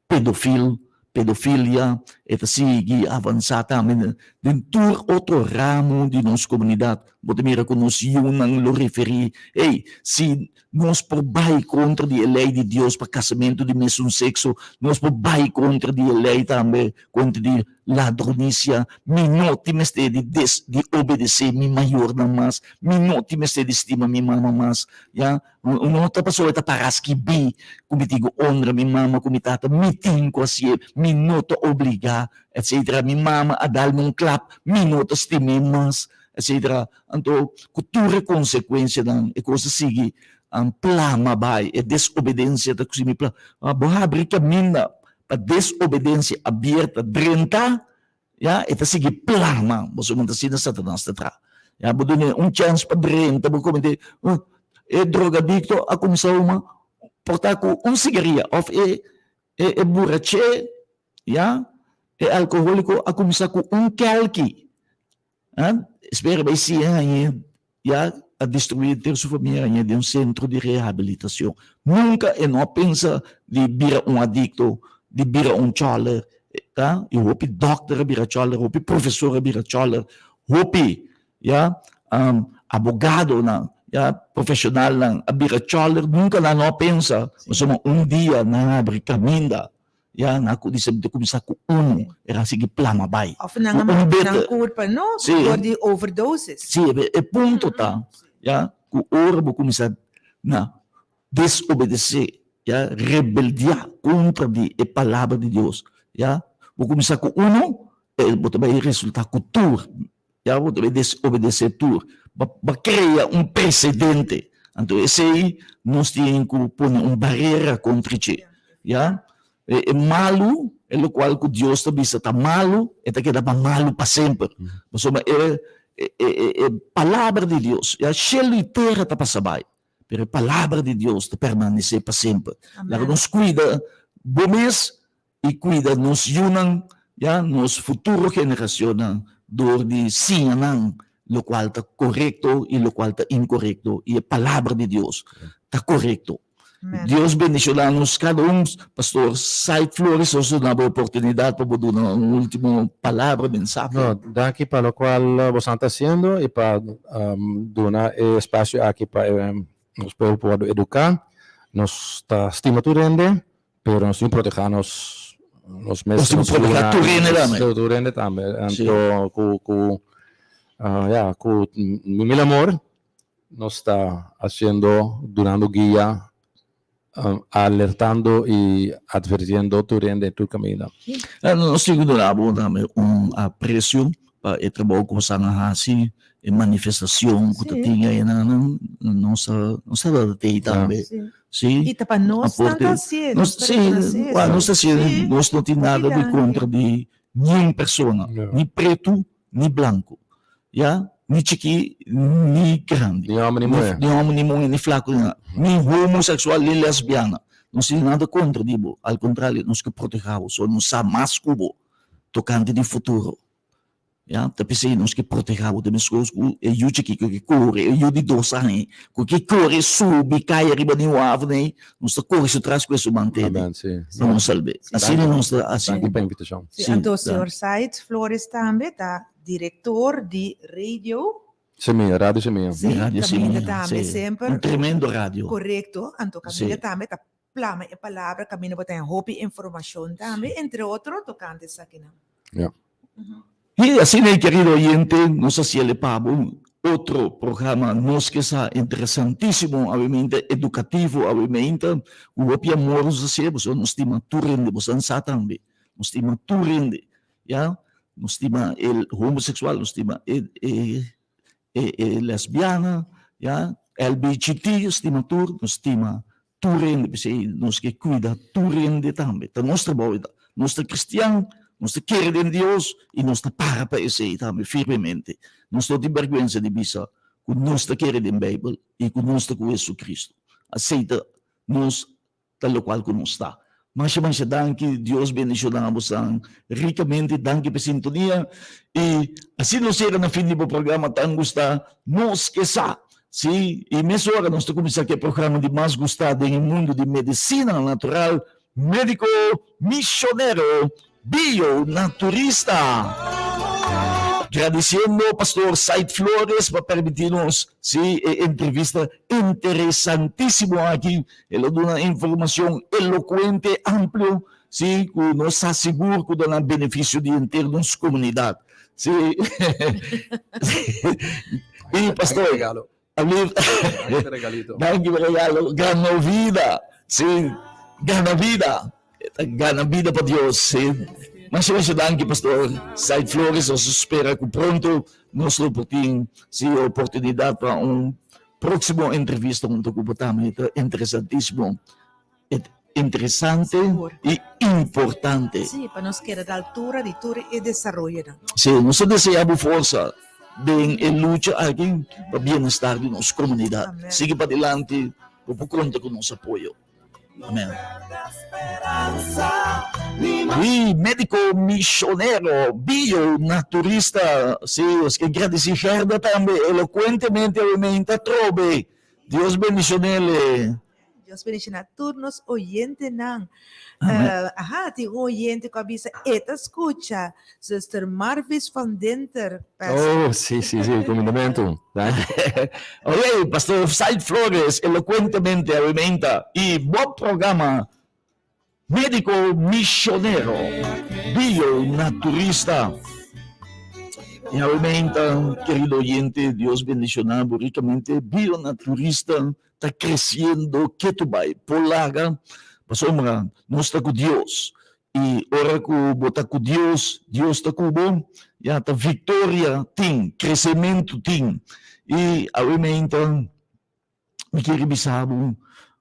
Pedofil, pedofilia, e ta sigui avansá tambe den tur otro ramo di nos komunidat. Bo ta mira ku nos yunan lo referí, Ey, si nos por bai kontra di e lei di Dios pa kasamentu di mesun sekso, nos por bai kontra di e lei tambe kontra di ladronisia. Mi no tin mester di des di obedesé mi mayornan mas, mi no tin mester di stima mi mama mas, ya. No ta pasobra e ta para skibí ku mi tin ku honra mi mama ku mi tata, mi tin ku hasié, mi no ta obligá, etcetera. Mi mama a dal mi un klap, mi no ta stim'é mas, etcetera. Anto, ku tur e konsekuensianan, e kos ta sigui plama bai, e desobedensia ta sigui plama. Bo habri kaminda pa desobedensia abierta drenta, ya, e ta sigui plama, boso no ta asina Satanas ta traha. Ya, bo dun'é un chèns pa drenta, bo koment'é, oh, e drogadikto a kuminsá huma por ta ku un sigaria, òf e e e buraché, ya, e alkohóliko a kuminsá ku un kèlki. Ah, spera bai siña hañ'é, ya, a destruí henter su famia, hañ'é den un sentro di rehabilitashon. Nunka e no a pensa di bira un adikto, di bira un chòler, ta. I hopi dòkter a bira chòler, hopi profesor a bira chòler, hopi, ya, abogadonan, ya, profeshonalnan a bira chòler. Nunka nan no a pensa, pasobra un dia nan a habri kaminda. Ya nan ku di ta kuminsá ku unu, e ra sigui plama bai. Of nan a mata nan kurpa, no? Dor di overdosis. Sí, e punto ta, ya, ku ora bo kuminsá na desobedesé, ya, rebeldiá kontra di e palabra di Dios, ya, bo kuminsá ku unu, bo ta bai resultá ku tur. Ya bo debe desobedesé tur. Bo a krea un presedente. Anto esei nos tin ku pone un barera kontra dje. Ya. E malu, e lokual ku Dios ta bisa ta malu, e ta keda pa malu pa semper. Pasobra e e palabra di Dios, ya, shelu i tera ta pasa bai, pero e palabra di Dios ta permanesé pa semper. Laga nos kuida bo mes i kuida nos yunan, ya, nos futuro generacionnan dor di siña nan lokual ta korekto i lokual ta inkorekto, i e Palabra di Dios ta korekto. Dios bendishoná nos kada un. Pastor Said Flores, nos ta duna bo oportunidat pa bo duna un ultimo palabra, mensahe. No, danki pa lokual bosan ta hasiendo i pa duna e espasio aki pa nos pueblo por wòrdu eduká. Nos ta stima tur hende. Pero nos tin protehá nos Nos mes Nos tin nos protegá yunan, tur hende tambe. Tur hende tambe. Sí. Anto ku ku ya ku mil amor nos ta hasiendo, dunando guia, alertando i advertiendo tur hende tur kaminda. Nos tin ku duna bo tambe un apresio pa e trabou ku boso a hasi, e manifestacion ku ta tin einan, nos ta nos ta data tei tambe. Sí. I ta pa nos nan ta hasié, nos ta rekonosé Sí, nos ta hasié, nos no tin nada di kontra di niun persona, ni pretu ni blanku, ya, ni chikí ni grandi, Ni hòmber ni muhé. ni hòmber ni muhé, ni flaku ni nada, ni homosexual ni lesbiana, nos tin nada kontra di bo, al kontrario nos ke protehá bo, so nos sa mas ku bo tokante di futuro. Ya, ta p'esei nos ke protehá bo ta meskos ku e yu chikí ku ke kore, e yu di dos aña ku ke kore subi kai ariba di un waf nei, nos ta kore su tras ku e su mantene Amen, sí. pa nos salb'é. Asina nos ta hasi. Danki pa invitashon. Sí, anto señor Said Flores tambe ta direktor di Radio. Semilla, Radio Semilla. Sí, Radio kaminda Semilla, tambe sí. semper. Un tremendo radio. Korekto, anto kaminda Sí. tambe ta plama e palabra kaminda bo ta haña hopi informashon tambe, entre otro tokante esakinan. Ja. I asina e kerido oyente, nos a siele pa bo un otro programa Nos Ke Sa interesantisimo, awemente edukativo, awemente ku hopi amor nos a siel, pasobra nos stima tur hende, bo san sa tambe, nos stima tur hende, ya, nos stima el homoseksual, nos stima e e e lesbiana, ya, LBGT, stima tur, nos stima tur hende, p'esei nos ke kuida tur hende tambe, ta nos trabou e ta, nos ta kristian, nos ta kere den Dios i nos ta para pa esei tambe firmemente, nos no tin bèrgwensa di bisa ku nos ta kere den Beibel i ku nos ta ku Jesucristo, aseita nos ta lokual ku nos ta. Masha masha danki, Dios bendishoná bosan rikamente, danki pa e sintonia i asina nos yega na fin di bo programa tan gustá Nos Ke Sa. Sí, i mesora nos ta kuminsá ku e programa di mas gustá den e mundu di medisina natural, Médiko Misionero Bionaturista. Gradisiendo Pastor Said Flores pa permití nos sí e entrevista interesantísimo aki. El a duna informacion elocuente, amplio, sí, cu nos sa sigur cu ta na beneficio di henter nos comunidad. Sí. Y Pastor, Danki pa regalo. Gana vida. Sí, gana vida. Gana vida pa Dios. Sí. Masha masha danki Pastor Said Flores. Nos spera cu pronto nos lo por tin sí oportunidad pa un próximo entrevista hunto cu bo tambe. Ta interesantisimo. Interesante y importante. Sí, pa nos keda na altura di tur e desaroyonan. Sí, nos ta desea bo forsa den e lucha aki pa bienestar di nos comunidad. Amen. Sigui padilanti, bo por conta cu nos apoyo. Amen. Y medico misionero, bio-naturista, sí, nos ke gradici Gerda tambe, elocuentemente awe ta trobe. Dios bendicionele. Dios bendiciona tur nos oyentenan. Amen. Aha, tin un oyente cu a bisa e ta scucha Zuster Marvis van Dinter. Oh, sí, sí, sí, comindamento. Danki. Oye, Pastor Said Flores, elocuentemente alimenta y bo programa Médico misionero, bionaturista. Y aumenta, querido oyente, Dios bendiciona bo ricamente. Bionaturista ta creciendo ketu bai. Por laga, pasobra nos ta cu Dios. Y ora cu bo ta cu Dios, Dios ta cu bo, ya ta victoria tin, crecemento tin. Y aumenta, Mi kier bisa bo,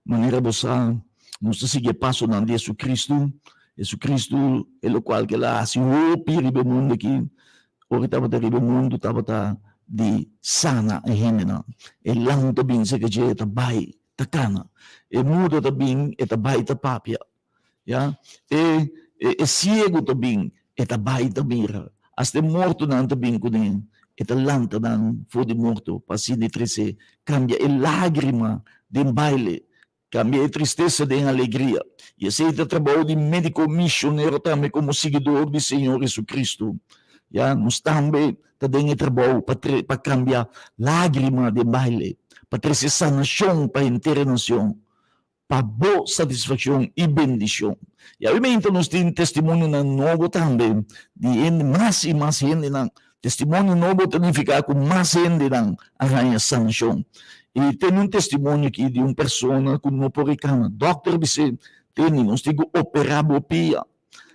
manera bo sa, nos ta sigui e pasonan di Jesucristo. Jesucristo, e lokual ku el a hasi hopi riba e mundu aki, ora e tabata riba e mundu tabata di sana e hendenan. E lam ta bin serka dje, e ta bai, ta kana. E mudo ta bin, e ta bai, ta papia. Ya, e e siegu ta bin, e ta bai ta mira. Asta e mortonan ta bin kuné, e ta lanta nan for di morto pa asina e trese kambia e lágrima den baile, kambia e tristesa den alegria. I esei ta trabou di médiko mishonero tambe komo siguidor di Señor Jesucristo. Ya, nos tambe ta den e trabou pa pa kambia lágrima den baile, pa trese sanashon pa henter e nashon. Pa bo satisfakshon i bendishon. I awimente nos tin testimonionan nobo tambe di hende, mas i mas hendenan. Testimonio nobo ta nifiká ku mas hendenan a haña sanashon. I tene un testimonio aki di un persona ku no por rekama. Dòkter bis'é, Tene, nos tin ku operá bo pia.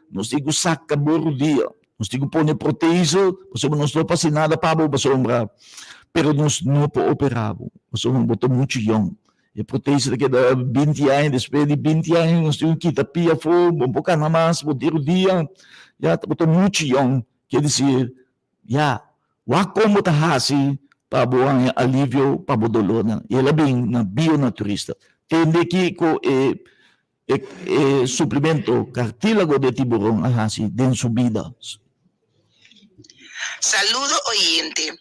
Nos tin ku saka bo rudia. Nos tin ku pone protese, pasobra nos no por hasi nada pa bo pasobra, pero nos no por operá bo, pasobra bo ta muchu yòn. E protese ta keda binti aña, despues di binti aña nos tin ku kita pia afó, bo no por kana mas, bo tin rudia, ya, bo ta muchu yòn. Kier disir, ya, wak kon bo ta hasi pa bo haña alivio pa bo dolornan. I el a bin na bionaturista. Tende kiko e E e suplemento cartílago de tiburon a hasi den su bida. Saludo oyente.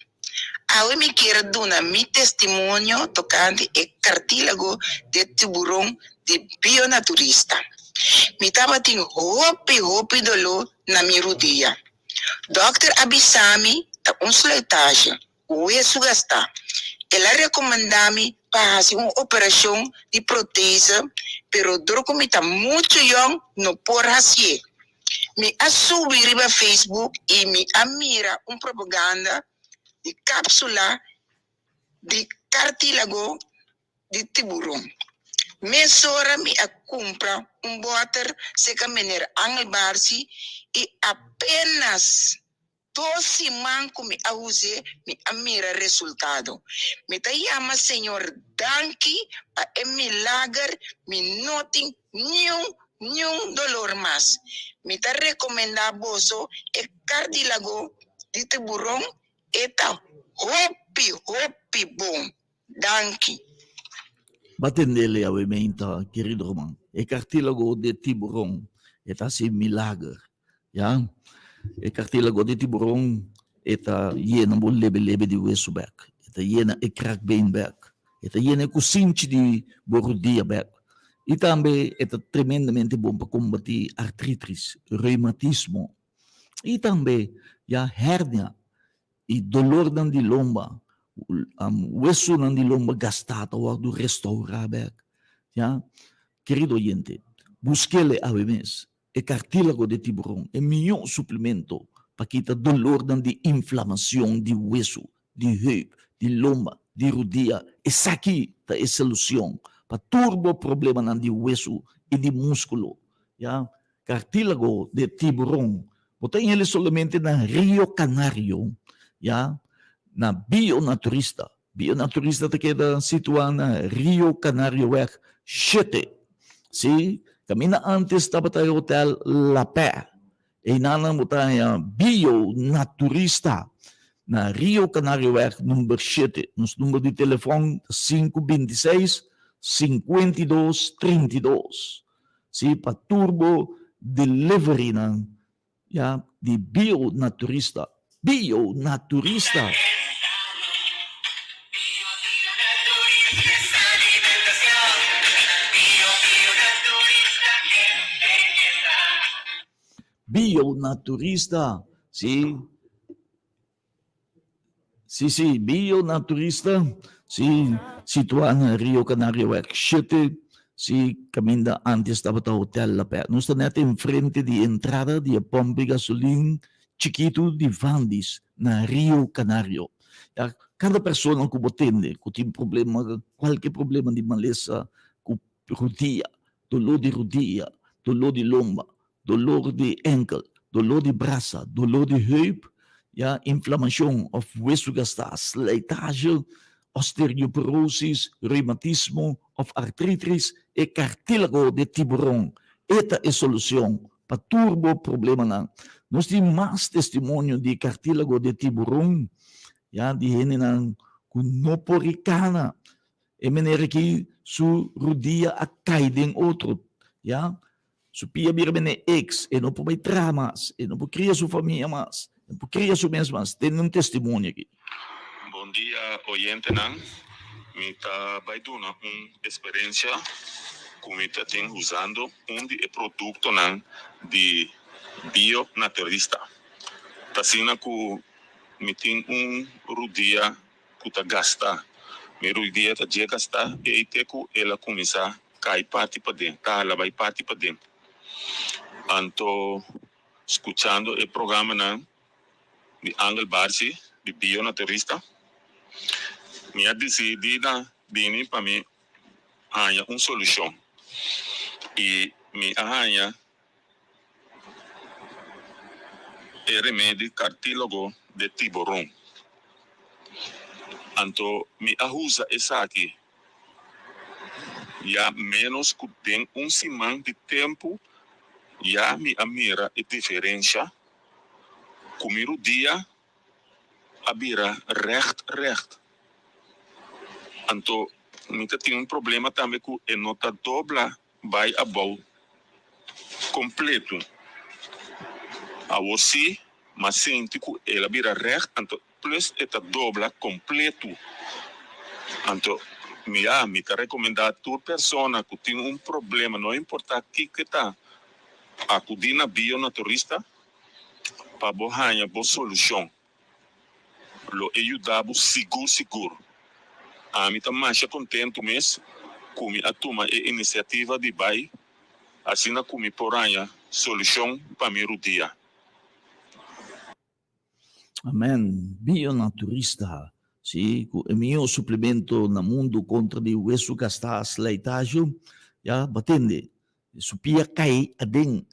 Awe mi kier duna mi testimonio tocante e cartílago de tiburon di Bionaturista. Mi tabatin hopi hopi dolor na mi rudia. Dokter a bisa mi ta un sluitage. Wesu gastá. El a rekomendá mi pa hasi un operashon di protese, pero dor ku mi ta muchu yòn no por hasié. Mi a subi riba Facebook i mi a mira un propaganda di kápsula di kartílago di tiburon. Mesora mi a kumpra un bòter serka mener Angel Barsi i apenas Dos siman ku mi a us'é, mi a mira resultado. Mi ta yama Señor danki pa e milager, mi no tin niun niun dolor mas. Mi ta rekomendá boso e kardilago di tiburon, e ta hopi hopi bon. Danki. Ba tendele awe meinta, kerido ruman. E kartílago di tiburon e ta hasi milager. Ya, e kartílago di tiburon e ta yena bo lebe lebe di wesu bek. E ta yena e krakbeen bek. E ta yena e kusinchi di bo rudia bek. I tambe e ta tremendamente bon pa kombatí artritis, reumatismo i tambe ya hernia i dolornan di lomba, wesunan di lomba gastá ta wòrdu restourá bek. Ya, kerido oyente, busk'el e awe mes. E cartílago di tiburon, e mihó suplemento pa kita dolornan di inflamacion di wesu, di heup, di lomba, di rudia. Esaki ta e solucion pa tur bo problemanan di wesu i di músculo. Ya, cartílago di tiburon bo ta heli solamente na Rio Canario, ya, na Bionaturista. Bionaturista ta keda situá na Rio Canarioweg shete. Sí, kaminda ántes tabata e hotel La Paix. Einan bo ta haña Bionaturista na Rio Canarioweg number shete. Nos number di telefòn ta sinku 26 52 32. Sí, pa tur bo deliverynan Ya, di bionaturista. Bionaturista! Bionaturista, si. Si, si, Bionaturista, si, situá na Rio Canarioweg shete, si, kaminda ántes tabata Hotel La Paix. Nos ta nèt enfrente di entrada di e pòmp di gasolin chikitu di Vandis na Rio Canario. Ya, kada persona ku bo tende ku tin problema, kualke problema di malesa ku rudia, doló di rudia, doló di lomba, dolor di enkel, dolor di brasa, dolor di heup, ya, inflamacion of wesu gastá, slijtage, osteoporosis, reumatismo of artritis, e cartílago di tiburon e ta e solucion pa tur bo problemanan. Nos tin mas testimonio di cartílago di tiburon, ya, di hendenan cu no por ricana. E manera aki su rudia a cay den otro, ya. Su pia bira bene ex, e no por bai traha mas, e no por cria su famia mas, e no por cria su mes mas. Tende un testimonio aki. Bon dia oyentenan, mi ta bai duna un experiencia cu mi ta tin usando un di e productonan di Bio Naturista. Ta asina cu mi tin un rudia cu ta gasta. Mi rudia ta dje gasta ei te cu el a cuminsa. kai parti paden, ta hala bai parti paden. Anto skuchando e programanan di Angel Barsi di Bionaturista, mi a disidí na bini pa mi haña un solushon i mi a haña e remedi cartílago de tiburon. Anto mi a usa esaki ya menos cu den un siman di tempo ya mi a mira e diferencia cu mi rudia a bira recht recht. Anto mi ta tin un problema tambe cu e no ta dobla Bai abou kompleto. Awor si m'a sinti ku el a bira règt, anto plus e ta dobla kompleto. Anto mi a mi ta rekomendá tur persona ku tin un problema, no importá kiko e ta, akudí na bionaturista pa bo haña bo solushon. Lo e yuda bo sigur sigur. Ami ta masha kontentu mes ku mi a tuma e inisiativa di bai asina ku mi por haña solushon pa mi rudia. Amen. Bionaturista, si, ku e mihó suplemento na mundu kontra di wesu gastá slijtage, ya, batende. Su pia kai aden,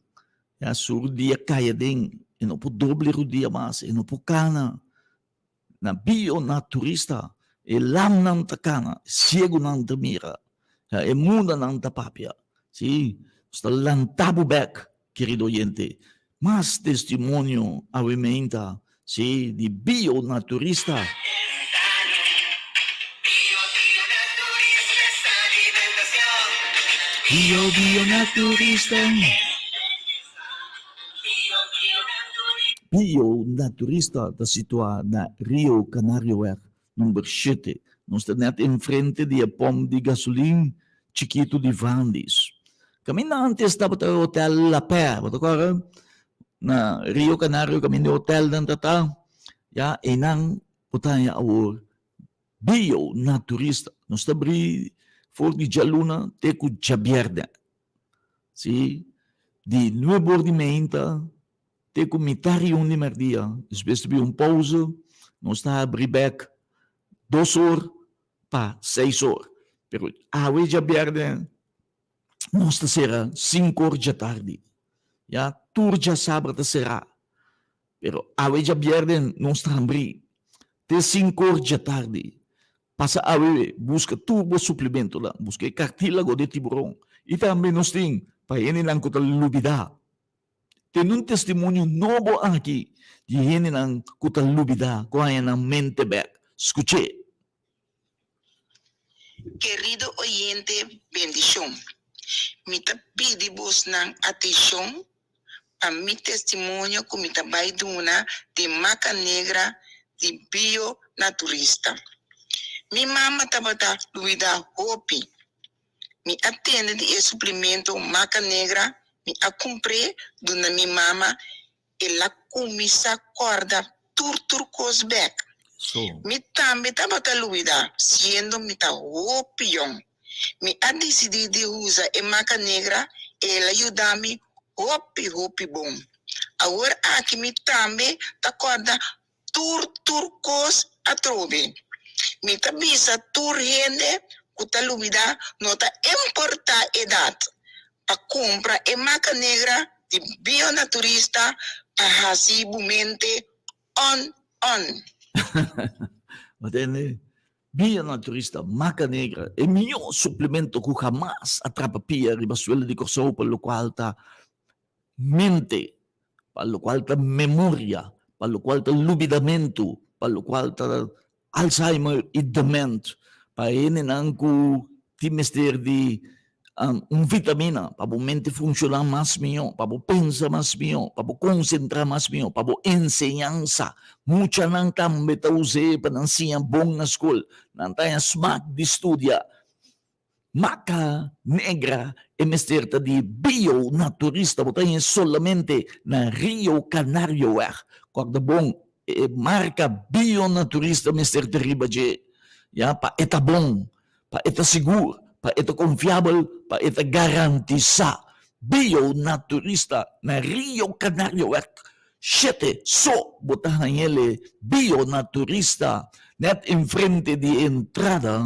ya, su rudia kai aden, e no por doble rudia mas, e no por kana. Na bio na turista, e lamnan ta kana, siegunan ta mira, ya, e mudanan ta papia. Si, nos ta lanta bo bek, kerido oyente. Mas testimonio awe meinta, si, di bio na turista. Bio, bio na turista. Bio Naturista ta situá na Rio Canarioweg number shete. Nos ta nèt enfrente di e pòmp di gasolin chikitu di Vandis. Kaminda ántes tabata e Hotel La Paix, bo ta kòrda? Na Rio Canario kaminda e hotelnan ta ta, ya einan bo ta haña awor Bio Naturista. Nos ta bri for di djaluna te ku djabièrnè. Sí, di nuebe or di meinta te ku mitar i un di merdia. Despues ta bin un pausa, nos ta habri bek dos or pa seis or. Pero awe djabièrnè nos ta sera sinku or djatardi. Ya, tur djasabra ta será. Pero awe djabièrnè nos ta habri te sinku or djatardi. Pasa awe buska tur bo suplementonan, buska e kartílago di tiburon. I tambe nos tin pa hendenan ku ta lubidá. Tene un testimonio nobo aki di hendenan ku ta lubidá ku haña nan mente bèk. Skuch'é! Kerido oyente bendishon. Mi ta pidi bosnan atenshon pa mi testimonio ku mi ta bai duna di Maca Negra di Bio Naturista. Mi mama tabata luida hopi. Mi a tende di e suplemento Maca Negra, mi a kumpr'é duna mi mama, el a kuminsá kòrda tur tur kos bèk. Mi tambe tabata luida, siendo mi ta hopi yòn. Mi a disidí di usa e maca negra, el a yuda mi hopi hopi bon. Awor aki mi tambe ta kòrda tur tur kos atrobe. Mi ta bisa tur hende ku ta lubidá no ta importá edat pa kumpra e maca negra di Bionaturista pa hasi bo mente on on. Bo tende? Bia Naturista Maca Negra, e mihó suplemento ku hamas a trapa pia riba suelo di Kòrsou pa lokual ta mente, pa lokual ta memoria, pa lokual ta lubidamentu, pa lokual ta Alzheimer i dement, pa hendenan ku tin mester di un vitamina pa bo mente funshoná mas mihó, pa bo pensa mas mihó, pa bo konsentrá mas mihó, pa bo enseñansa. Muchanan tambe ta us'é pa nan siña bon na skol. Nan ta haña smak di studia. Maca negra e mester ta di bio naturista, bo ta hañ'é solamente na Rio Canarioweg. Kòrda bon, e marka bio naturista mester ta riba dje, ya, pa e ta bon, pa e ta sigur. pa e ta konfiabel, pa e ta garantisá. Bionaturista na Rio Canarioweg shete so bo ta hañ'el Bionaturista nèt enfrente di e entrada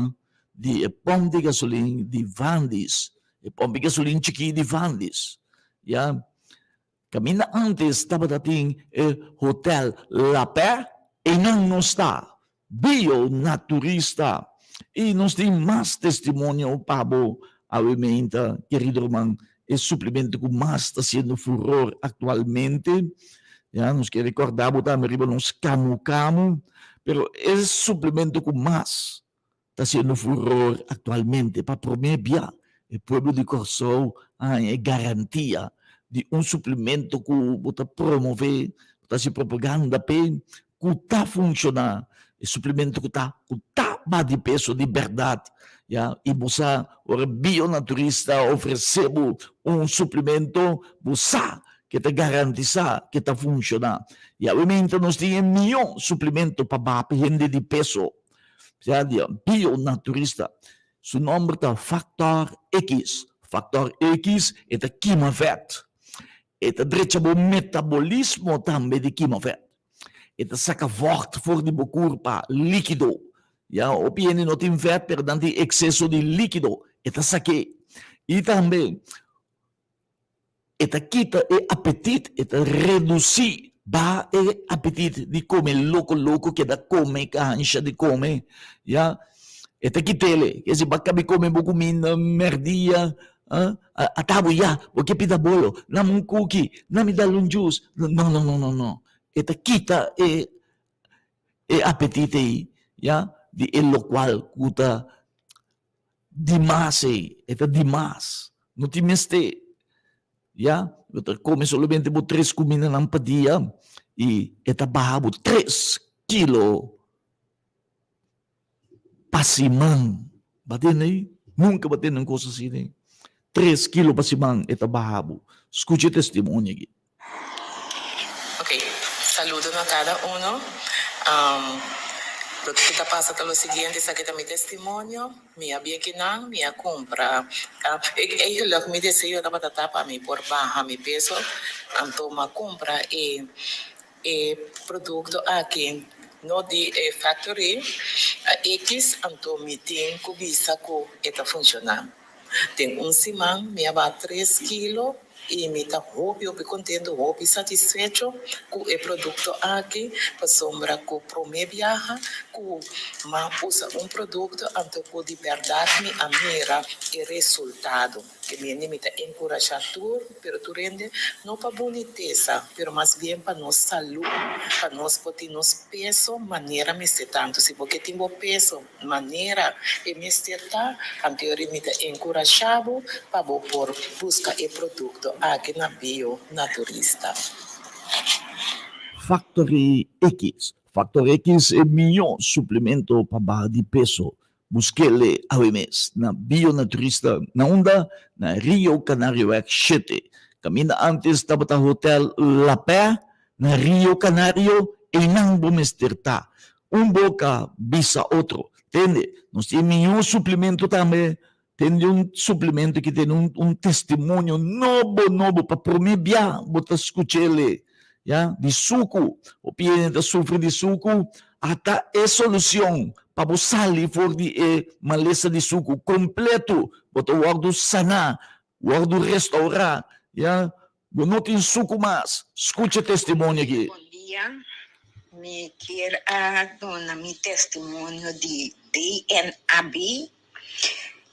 di e pòmp di gasolin di Vandis, e pòmp di gasolin chikí di Vandis, ya. Kaminda antes tabata tin e Hotel La Paix, einan nos ta, bio naturista. I nos tin mas testimonio pa bo awe meinta, kerido ruman, e suplemento ku mas ta siendo furor aktualmente. Ya, nos ke rekòrda bo tambe riba nos Kamu Kamu, pero e suplemento ku mas ta siendo furor aktualmente. Pa promé bia e pueblo di Kòrsou a haña e garantia di un suplemento ku bo ta promové, bo ta hasi propaganda p'e, ku ta funshoná, e suplemento ku ta ku ta baha di peso di bèrdat, ya. I bo sa ora Bionaturista ofresé bo un suplemento, bo sa ke ta garantisá ke ta funshoná. I awe nos tin e mihó suplemento pa baha hende di peso. Sea di bionaturista. Su nomber ta Factor X. Factor X e ta kima vet. E ta drecha bo metabolismo tambe di kima vet. E ta saka vocht for di bo kurpa, likido. Ya, hopi hende no tin vet pero nan tin ekseso di likido. E ta sak'é. I tambe E ta kita e apetit, e ta redusí, baha e apetit di kome loko loko, keda kome kansha di kome, ya. E ta kit'el, ke si bo a kabi kome bo kuminda mèrdia, a ta bo ya, bo ke pida bolo, nami un kuki, nami dal un jus, no no no no no, e ta kita e e apetit ei, ya, di e lokual ku ta Dimas ei, e ta dimas. No tin mester. Ya, bo ta come solamente bo tres cumindanan pa dia y e ta baha bo tres kilo pa siman. Bo a tende ei? Nunca bo a tende un cos asina ei. Tres kilo pa siman e ta baha bo. Scucha e testimonio aki. Ok, saludo na cada uno. Loke ki ta pasa ta lo siguiente, esaki ta mi testimonio, mi a bia kinan, mi a cumpra. Eigenlijk mi deseo tabata ta pa mi por baha mi peso, anto mi a cumpra e e producto aki, no di e factory X, anto mi tin cu bisa cu e ta funciona. Den un siman mi a baha tres kilo. I mi ta hopi hopi contento, hopi satisfecho cu e producto aki, pasobra cu prome biaha cu m'a usa un producto anto cu di berdad mi a mira e resultado. Ke mende mi ta encurasha tur, pero tur hende, no pa bunitesa, pero mas bien pa nos salud, pa nos por tin nos peso manera mester ta. Anto si bo ke tin bo peso Manera e mester ta, anterior mi ta enkurashá bo pa bo por buska e produkto aki na Bio Naturista. Factory X. Factor X e mihó suplemento pa baha di peso. Busk'el awe mes na Bio Naturista na unda? Na Rio Canarioweg shete. Kaminda antes tabata Hotel La Paix na Rio Canario, einan bo mester ta. Un boka bisa otro. Tende, nos tin mihó suplemento tambe. Tende un suplemento ki tene un, un testimonio nobo, nobo, pa promé bia bo ta skuch'el, ya, di suku. Hopi hende ta sufri di suku, ata e solushon pa bo sali for di e malesa di suku kompleto. Bo ta wòrdu saná, wòrdu restourá, ya. Bo no tin suku mas. Skucha e testimonio aki. Bon dia, mi kier a duna mi testimonio di DNAB,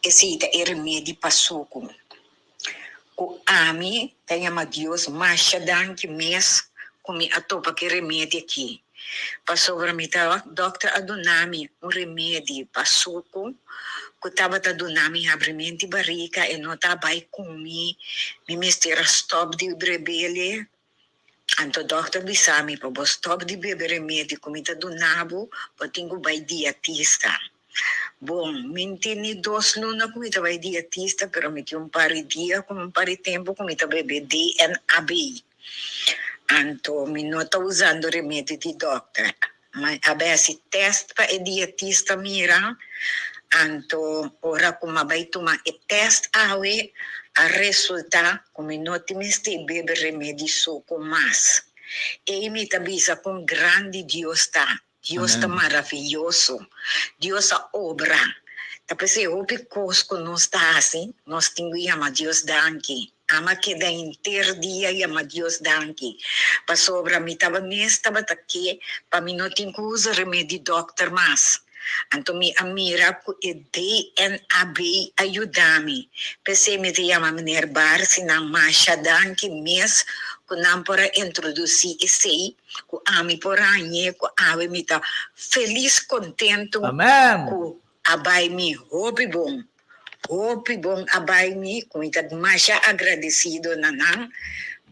esei ta e remedi pa suku. Ku ami ta yama Dios masha danki mes ku mi a topa ku e remedi aki, pasobra mi ta dòkter a duna mi un remedi pa suku ku tabata duna mi habrimenti barika e no ta bai ku mi, mi mester a stòp di brebele, anto dòkter bisa mi pa bo stòp di bebe remedi ku mi ta duna bo, bo tin ku bai dietista. Bon, mi n tene dos luna ku mi ta bai dietista, pero mi tin un par di dia ku un par di tempu ku mi ta bebe DNAB. Anto mi no ta usando remedi di dòkter. Ma a bay hasi tèst pa e dietista mira. Anto ora ku m'a bai tuma e tèst awe a resultá ku mi no tin mester bebe remedi suku mas. Ei mi ta bisa kon grandi Dios ta. Dios ta maraviyoso. Dios a obra. Ta p'esei hopi kos ku nos ta hasi, nos tin ku yama Dios danki. Ama keda henter dia yama Dios danki. Pasobra mi taba mes tabata ke pa mi no tin ku usa remedi dòkter mas. Anto mi a mira ku e DNAB a yuda mi. P'esei mi ta yama meneer Barsi nan masha danki mes ku nan por a introdusí esei ku ami por hañ'é ku awe mi ta felis kontentu ku a bai mi hopi bon. Hopi bon a bai mi ku mi ta masha agradesido na nan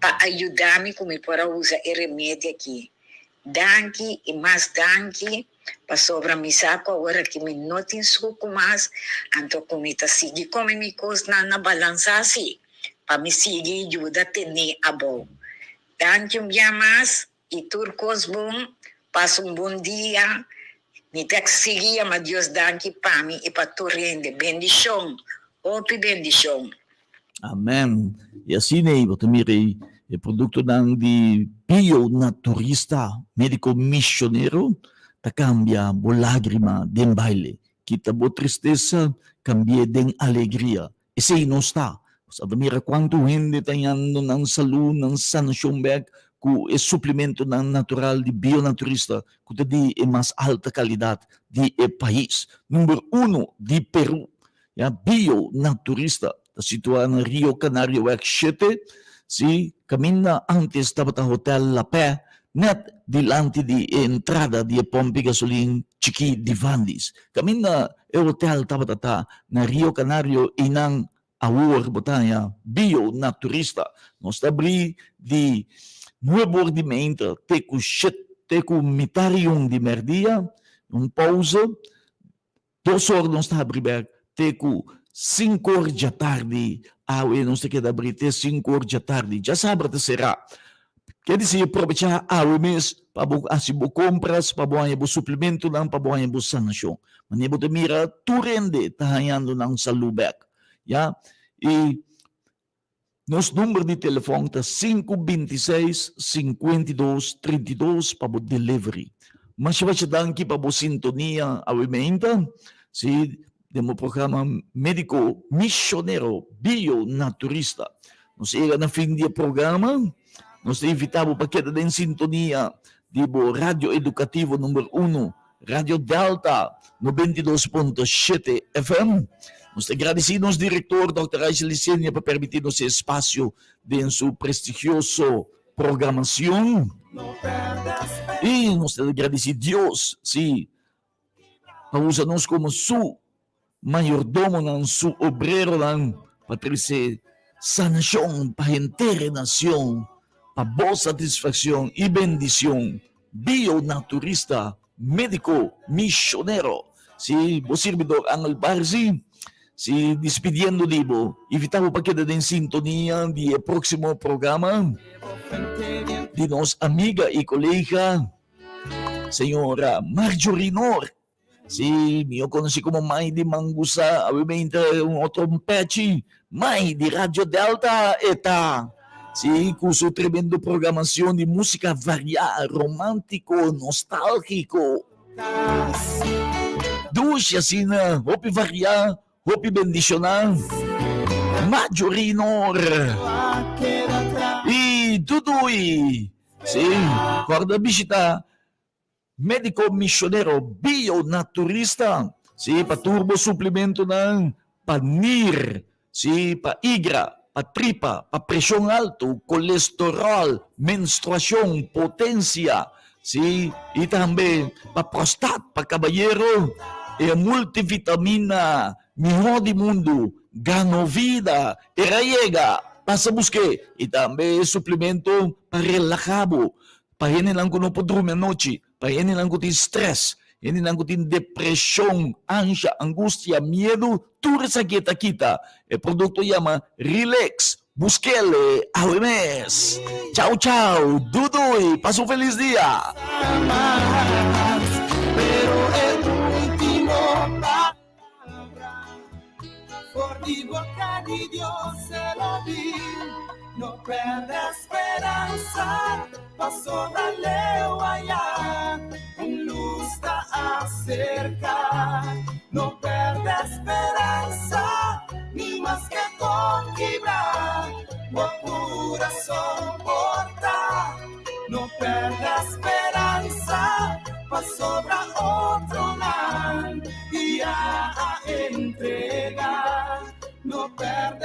pa a yuda mi ku mi por a usa e remedi aki. Danki i mas danki pasobra mi sa ku awor aki mi no tin suku mas anto ku mi ta sigui kome mi kosnan na balansa si pa mi sigui yuda tene abou. Danki un bia mas i tur kos bon. Pasa un bon dia. Mi ta sigui yama Dios danki pa mi i pa tur hende. Bendishon! Hopi bendishon! Amen. I asina ei bo ta mira ei e produktonan di bio naturista, mediko misionero ta kambia bo lagrima den baile, kita bo tristesa kambi'é den alegria. Esei nos ta. Nos a ta mira kuantu hende ta yando nan salú, nan sanashon bèk ku e suplimentonan natural di bio naturista ku ta di e mas alta kalidat di e pais. Number uno di Peru. Ya Bio Naturista ta situá na Rio Canarioweg shete, si kaminda ántes tabata Hotel La Pè, nèt dilanti di e entrada di e pòmpi gasolin chikí di Vandis. Kaminda e hotèl tabata ta na Rio Canario i nan awor bo ta haña Bio Naturista. Nos ta abrí di nuebe or di meinta te ku shet te ku mitar i un di mèrdia, un pouze. Dos or nos ta habri bek te ku sinku or djatardi. Awe nos ta keda habri te sinku or djatardi. Djasabra ta será. Ke disi probechá awe mes pa bo hasi bo kompras, pa bo haña bo suplementonan, pa bo haña bo sanashon. Manera bo ta mira tur hende ta hañando nan salú bek. Ya. I nos number di telefòn ta sinku 26 52 32 pa bo delivery. Masha masha danki pa bo sintonia awe meinta. Si, den bo programa Médiko Misionero Bio Naturista. Nos a yega na fin di e programa. Nos ta invitá bo pa keda den sintonia di bo radio edukativo number uno, Radio Delta 92.7 FM. Nos ta gradisí nos direktor Dòkter Aisha Licenia pa permití nos e espasio den su prestigioso programacion. I nos ta gradisí Dios, sí, pa usa nos komo su mayordomonan, su obreronan, pa trese sanashon pa henter e nacion, pa bo satisfaccion i bendicion. Bio-naturista, medico, misionero. Si, bo sirbidor Angel Barzi, si, dispidiendo di bo, invita bo pa keda den sintonia di e proximo programa di nos amiga i colega, señora Marjorie Noor. Sí, mihó konosí komo Mai di Mangusa, awe meinta un otro pechi, Mai di Radio Delta e ta. Sí, ku su tremendo programacion di músika variá, romántiko, nostálgiko. Dushi asina, hopi variá, hopi bendishoná. Marjorie Noor i Dudui. Sí, kòrda bishita Médiko misionero bionaturista, sí, pa tur bo suplimentonan pa nir, sí, pa igra, pa tripa, pa preshon altu, kolesteròl, menstruashon, potensia, sí, i tambe pa prostat, pa kabayero, e multivitamina mihó di mundu, Ganovida, e rayega, pasa busk'é, i tambe e suplimento pa relahá bo, Pa hendenan ku no por drumi anochi, pa hendenan ku tin strès, hendenan ku tin depreshon, ansha, angustia, miedu, tur esaki e ta kita. E produkto yama Relax. Busk'el awe mes. Chau chau, dudui, pasa un felis dia. Di boka di Dios e lo bin. No pèrdè speransa, pasobra leu aya, un lus ta aserká. No pèrdè speransa, ni maske kon kibrá bo kurason por ta. No pèrdè speransa, pasobra otronan ya a entregá. No pèrdè.